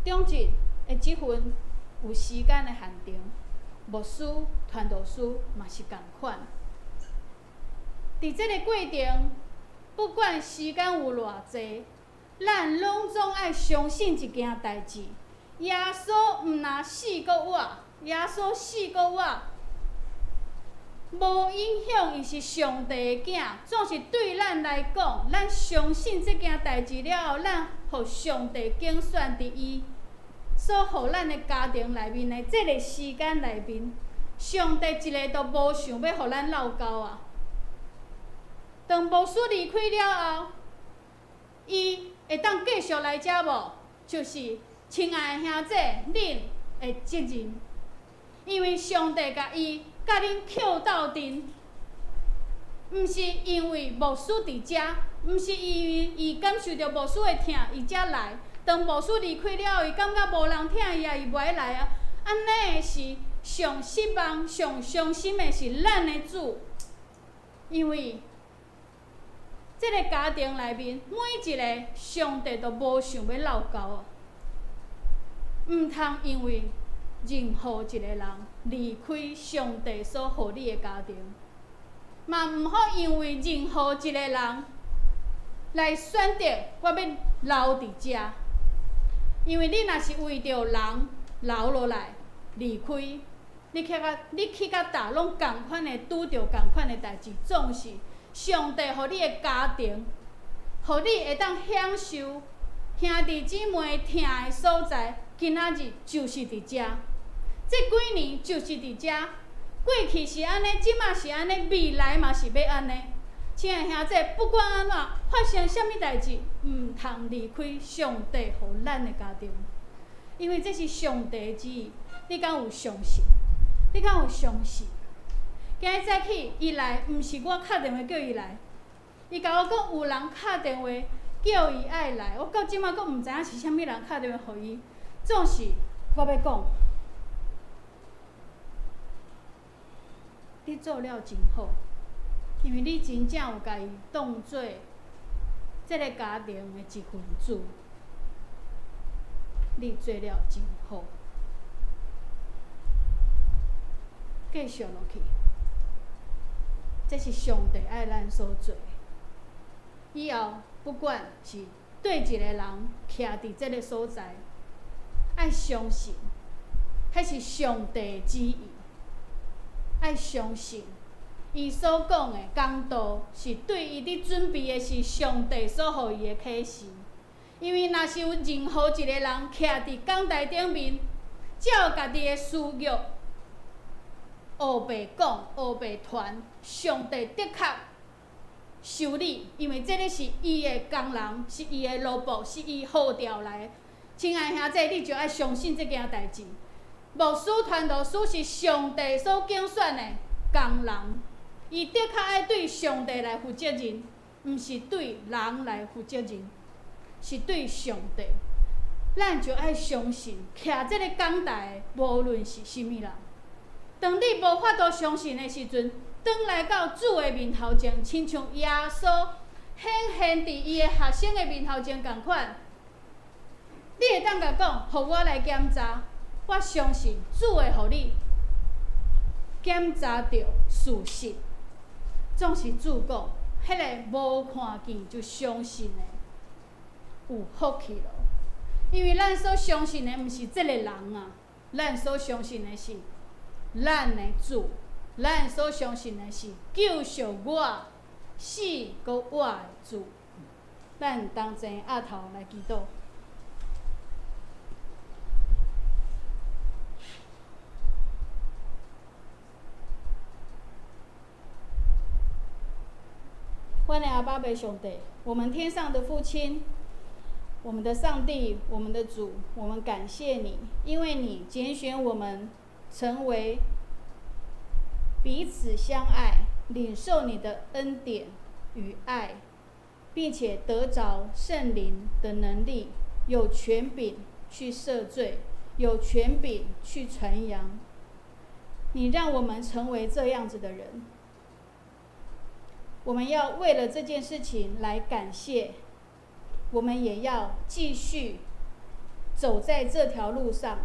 長執的職分有時間的限定，牧師、傳道師嘛是仝款。佇這个過程，不管時間有偌濟，咱攏總愛相信一件代誌：耶穌毋若死閣活，耶穌死閣活，無影響，伊是上帝的囝。總是對咱來講，咱相信這件代誌了後，咱予上帝揀選佇伊所予咱的家庭內面的這个時間內面，上帝一个都無想欲予咱落勾啊！當牧師離開了後，伊會當繼續來遮無？就是親愛的兄姊，恁的責任，因為上帝共伊佮恁抾鬥陣，毋是因為牧師佇遮，毋是因為伊感受著牧師的疼，伊才來。當牧師離開了後，伊感覺無人疼伊啊，伊無愛來啊。按呢是上失望、上傷心的是咱的主，因為這个家庭內面每一个上帝都無想欲落勾啊，毋通因為任何一个人離開上帝所予你的家庭，嘛毋好因為任何一个人來選擇我欲留佇遮，因為你若是為著人留落來離開，你去到佗攏仝款的拄著仝款的代誌，總是上帝予你的家庭，予你會當享受兄弟姊妹疼的所在，今仔日就是佇遮，這幾年就是佇遮，過去是按呢，這馬是按呢，未來嘛是欲按呢。亲爱兄弟，不管按怎发生啥物代志，毋通离开上帝予咱的家庭，因为这是上帝的旨意。你敢有相信？你敢有相信？今日早起伊来，毋是我敲电话叫伊来，伊共我讲有人敲电话叫伊爱来，我到这马阁毋知影是啥物人敲电话予伊。总是我欲讲，你做了真好，因为你真正有共伊当做这个家庭的一份子，你做了真好。继续落去，这是上帝爱咱所做的。以后不管是佗一个人徛伫这个所在，爱相信，彼是上帝的旨意。爱相信，伊所讲的讲道是对伊伫准备的是上帝所予伊的启示。因为若是有任何一个人徛伫讲台顶面，照家己的私欲，乌白讲、乌白传，上帝的确修理，因为这个是伊的工人，是伊的奴仆，是伊呼召来的。亲爱兄弟，你就爱相信这件代志。牧师、传道师是上帝所拣选的工人，伊的确爱对上帝来负责任，毋是对人来负责任，是对上帝。咱就爱相信，徛这个讲台的，无论是啥物人。当你无法度相信的时阵，转来到主的面头前，亲像耶稣显现伫伊的学生的面头前仝款，你会当共讲，予我来检查，我相信主会予你检查著事实。总是主讲，彼个无看见就相信的，有福气咯。因为咱所相信的毋是这个人啊，咱所相信的是咱的主，咱所相信的是救赎我死阁活的主。咱同齐徛头来祈祷。阮的阿爸父上帝，我们天上的父亲，我们的上帝，我们的主，我们感谢你，因为你拣选我们成为彼此相爱，领受你的恩典与爱，并且得着圣灵的能力，有权柄去赦罪，有权柄去传扬。你让我们成为这样子的人，我们要为了这件事情来感谢，我们也要继续走在这条路上，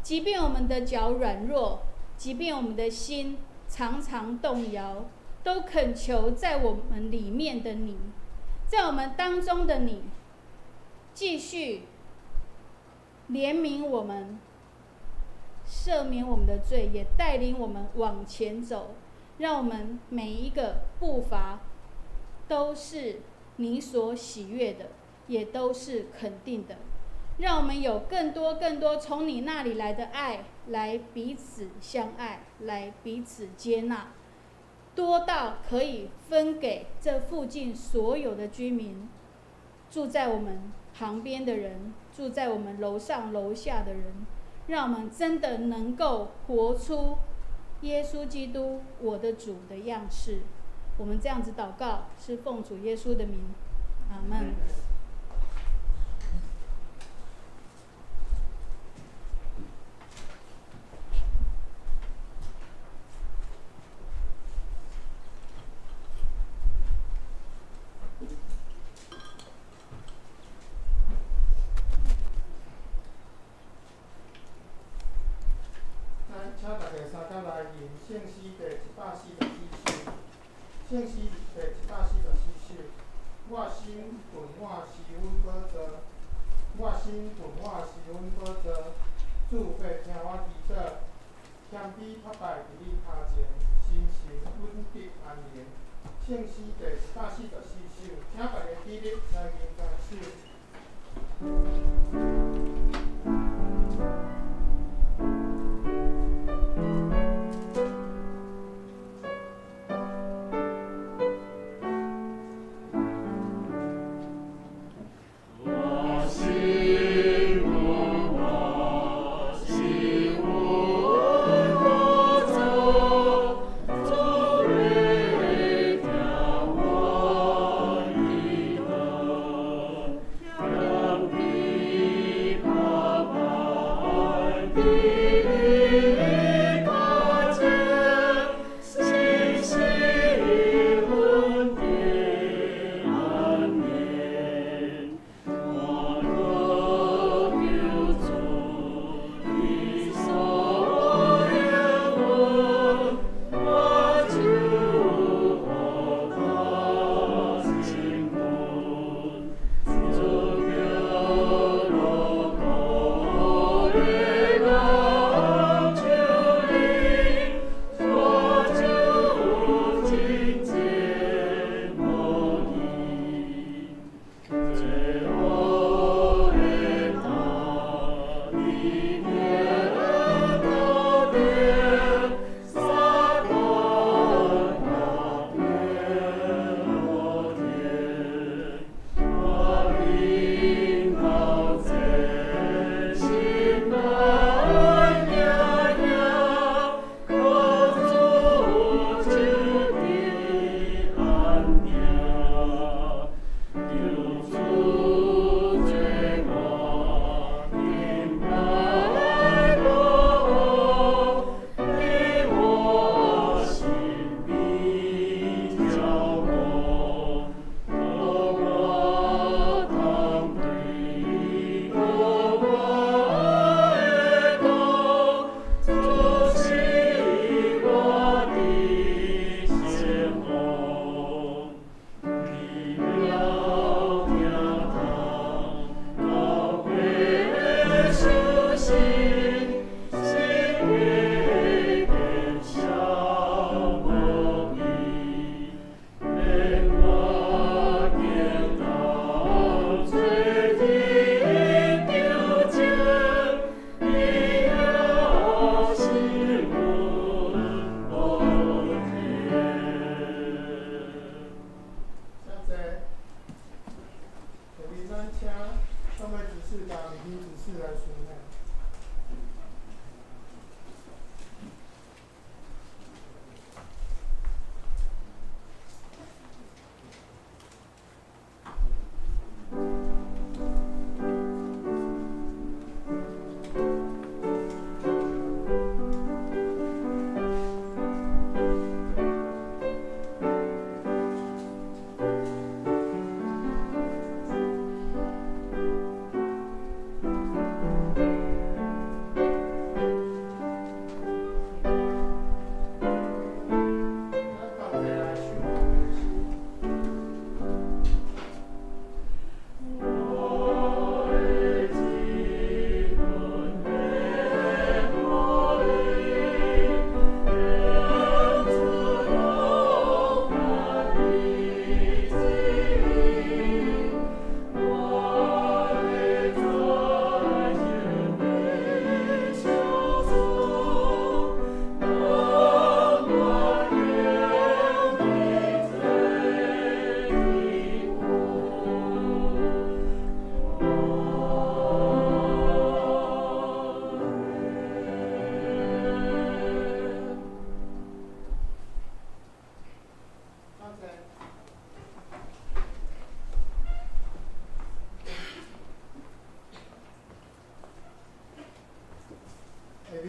即便我们的脚软弱，即便我们的心常常动摇，都恳求在我们里面的你，在我们当中的你，继续怜悯我们，赦免我们的罪，也带领我们往前走，让我们每一个步伐都是你所喜悦的，也都是肯定的。让我们有更多更多从你那里来的爱，来彼此相爱，来彼此接纳，多到可以分给这附近所有的居民，住在我们旁边的人，住在我们楼上楼下的人，让我们真的能够活出耶稣基督我的主的样式。我们这样子祷告，是奉主耶稣的名，阿们。咱请大家三甲来吟圣诗第144首，圣诗第144首。我心浑满施恩宝座，我心浑满施恩宝座，主必听我祈祷，谦卑仆拜伫你跤前，心神稳得安宁。圣诗第144首，请大家起立来吟这首。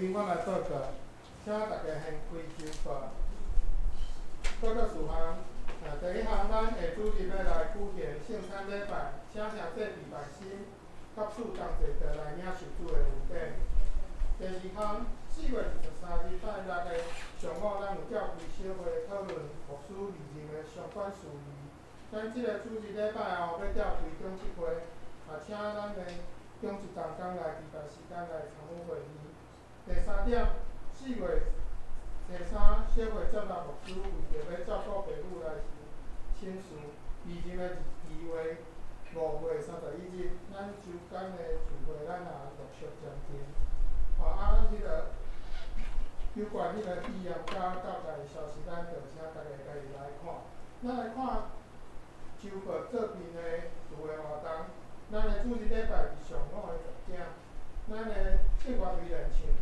面我來報告，請大家先開周報。報告事項，第一項，咱下主日欲來舉行聖餐禮拜，請聖祭禮拜心，佮主同齊倒來領受主的恩典。第二項，4月23日拜六的上午，咱有召開小會討論牧師離任的相關事宜。咱這个主日禮拜後欲召開長執會，也請咱的長執同工來預備時間來參與會議。第三點，4月初3，小會接納牧師為著欲照顧爸母來請辭，離任的日期為5月31日。咱周間的聚會，咱也陸續暫停。咱彼个有關彼个肺炎佮教界的消息，咱就請大家家己來看。咱來看周報做邊的聚會活動，咱的主日禮拜是上午的10點，咱的聖歌隊練唱佇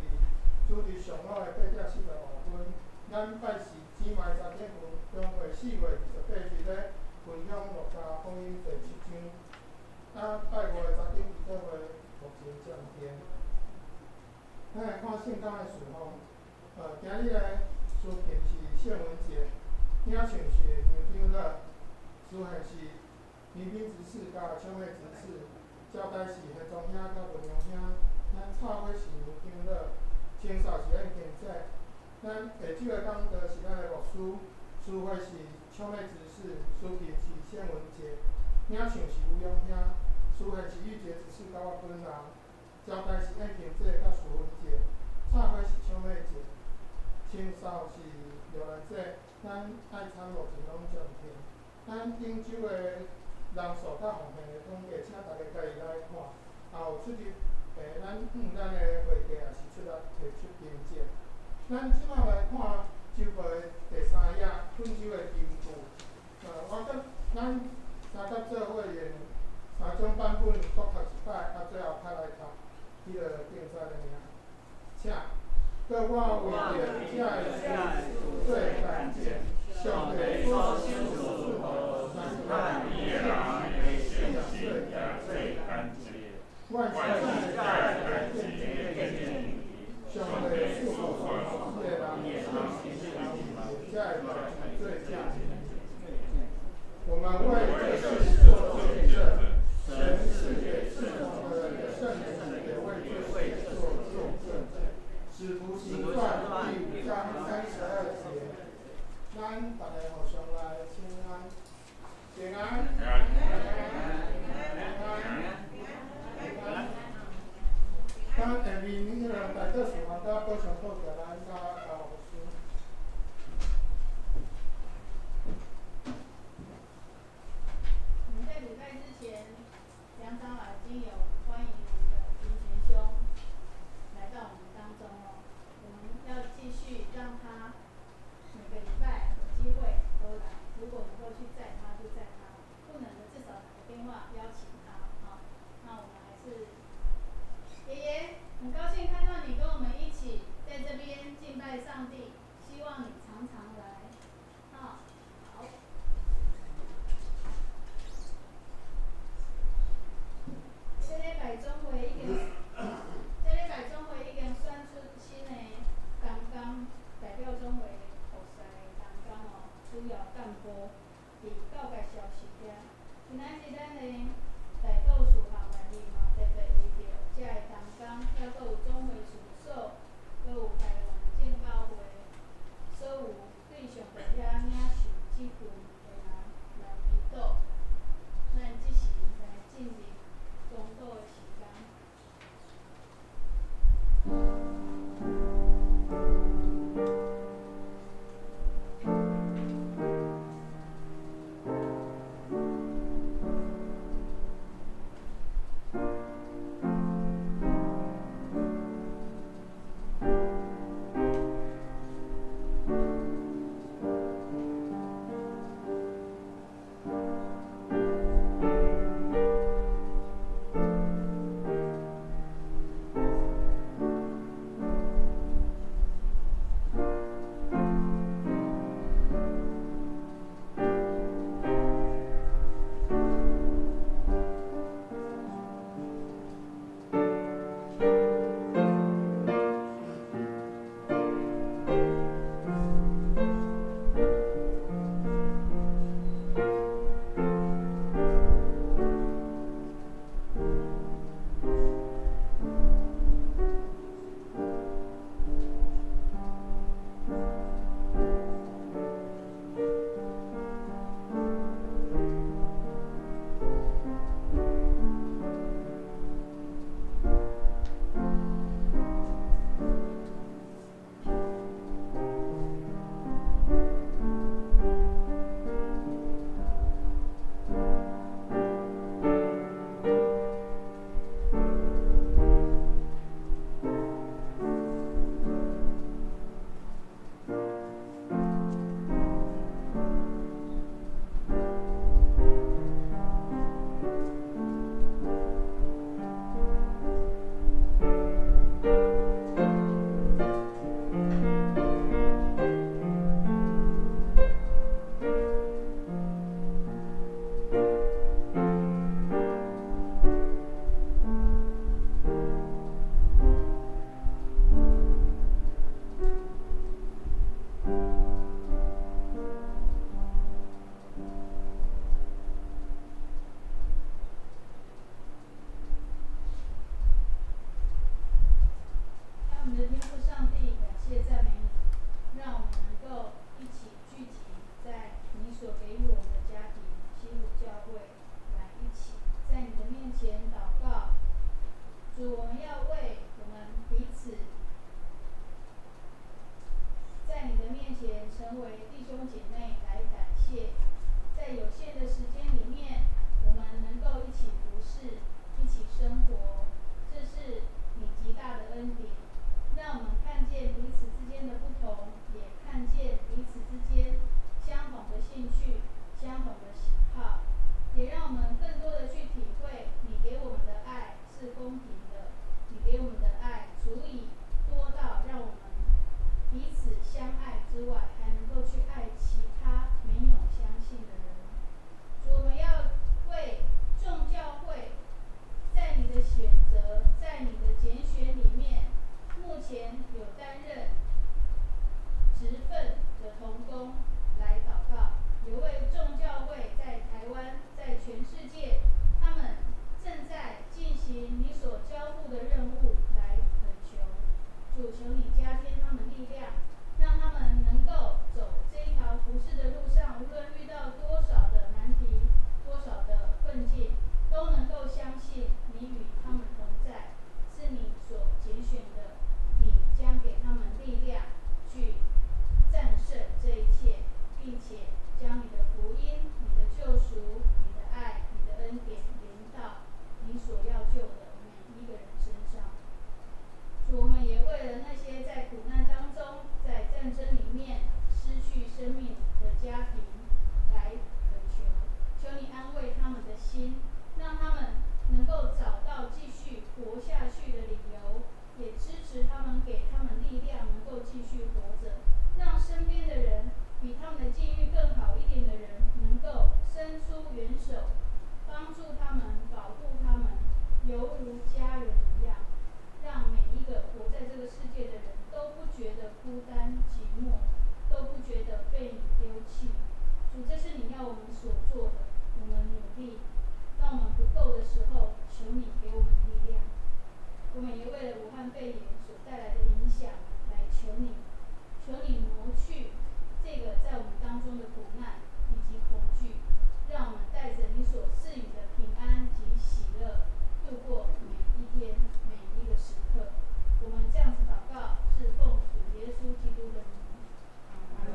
主日上午的8點45分。咱拜四姊妹查經分享會4月28日咧分享路加福音第七章。拜五的查經祈禱會目前暫停。咱來看聖工的事奉，今日的司琴是謝文傑，領唱是楊長樂，司獻是林斌執事佮邱妹執事，招待是何宗兄佮文陽兄，咱插花是楊長樂，清掃是燕平姐，咱下晝的講道是咱的牧師，司會是邱妹執事，司琴是謝文傑，領唱是吳勇兄，司獻是玉潔執事佮我本人。招待是燕平姐佮徐文姐，插花是小妹姐，清掃是劉蘭姐，咱愛餐目前攏暫停。咱頂週的人數佮奉獻的統計，請大家家己來看。也有出入，咱的會計也是出來提出憑證。咱這擺來看週報的第三頁，本週的金句。我佮咱三甲做伙用三種版本各讀一擺，啊，最後較來讀彼个競賽的名。請閣我為著這个事做乾淨，上帝所賞賜予咱的信心也做乾淨。願神來見證，上帝賜予所的人信心為這个代誌做證。我們為這事做見證，神賜給侍奉的人的聖靈也為這事做見證。使徒行傳第5章32節，咱大家互相來請安，平安，平安，平安，平安。咱下面彼个代禱事項佮補充報告，咱佮牧師。我們在禮拜之前，梁長老已經有歡迎我們的林賢兄來到我們當中哦。我們要繼續讓他每個禮拜有機會都來，如果能夠去載他就載他，不能的至少打個電話邀請他啊。那我們還是爺爺，很高興看到你跟我們一起在這邊。天父上帝，感谢赞美你，让我们能够一起聚集在你所给予我们的家庭西鲁教会，来一起在你的面前祷告。主，我们要为我们彼此在你的面前成为弟兄姐妹来感谢，在有限的时间里面，我们能够一起服侍，一起生活，这是你极大的恩典，让我们看见彼此之间的不同，也看见彼此之间相同的兴趣、相同的喜好，也让我们更多的去体会你给我们的爱是公平的，你给我们的爱足以多到让我们彼此相爱之外，还能够去爱其他没有相信的人。主，我们要为众教会在你的选择，在你的拣选里面，目前有担任职分的同工来祷告，也为众教会在台湾，在全世界，他们正在进行你所交付的任务来恳求。主，求你加添他们力量，让他们能够走这一条服事的路上，无论遇到多少的难题，多少的困境，都能够相信你与他们同在，是你所拣选的，你将给他们力量去战胜这一切，并且将你的福音、你的救赎、你的爱、你的恩典临到你所要救的每一个人身上。主，我们也为了那些在苦难当中、在战争里面失去生命的家庭来恳求，求你安慰他们的心，让他们能够找到继续活下去的理由，也支持他们，给他们力量，能够继续活着，让身边的人比他们的境遇更好一点的人，能够伸出援手，帮助他们，保护他们，犹如家人一样，让每一个活在这个世界的人都不觉得孤单寂寞，都不觉得被你丢弃。主，这是你要我们所做的，我们努力。当我们不够的时候，求你给我们力量。我们也为了武汉肺炎所带来的影响来求你，求你挪去这个在我们当中的苦难以及恐惧，让我们带着你所赐予的平安及喜乐度过每一天，每一个时刻。我们这样子祷告，是奉主耶稣基督的名。阿门。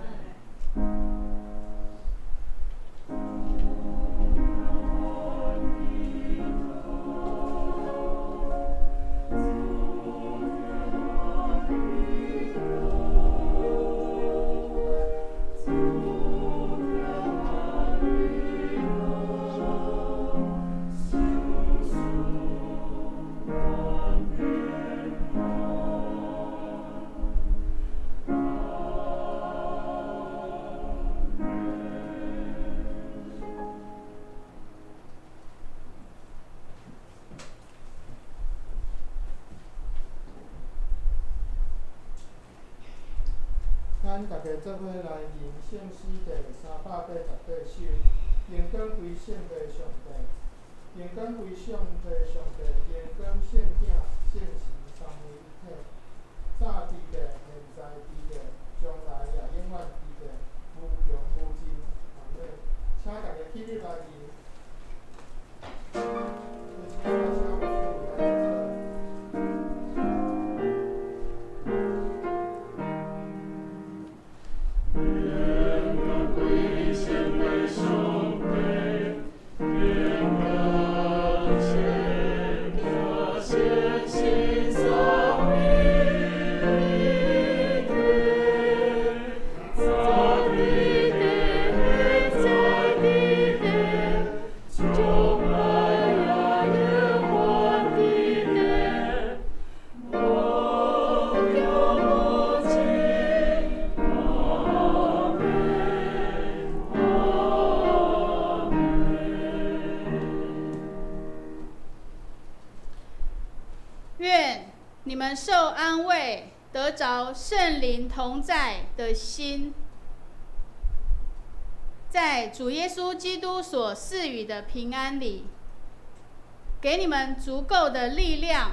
咱大家做伙来吟圣诗第388首，荣光归圣父上帝，荣光归上帝上帝，荣光圣子圣神三位一体，早伫咧，现在伫咧，将来也永远伫咧，无穷无尽。阿们。请大家起立来吟。愿你们受安慰，得着圣灵同在的心，在主耶稣基督所赐予的平安里，给你们足够的力量，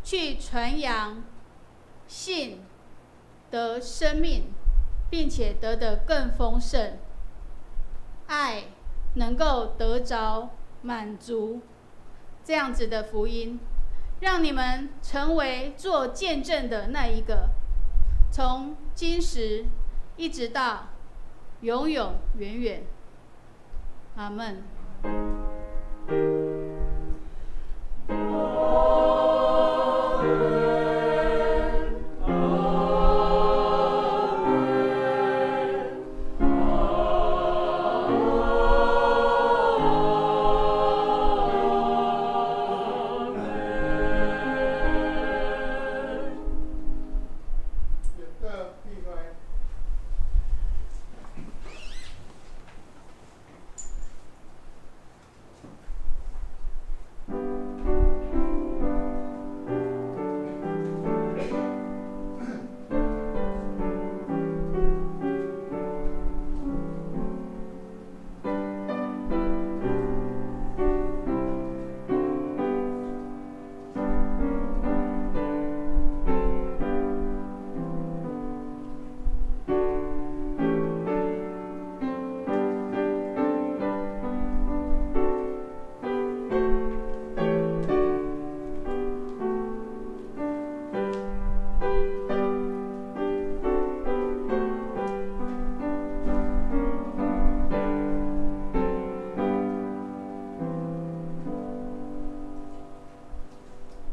去传扬信得生命，並且得的更豐盛，愛能夠得著滿足，這樣子的福音，讓你們成為做見證的那一個，從今時一直到永永遠遠。阿門。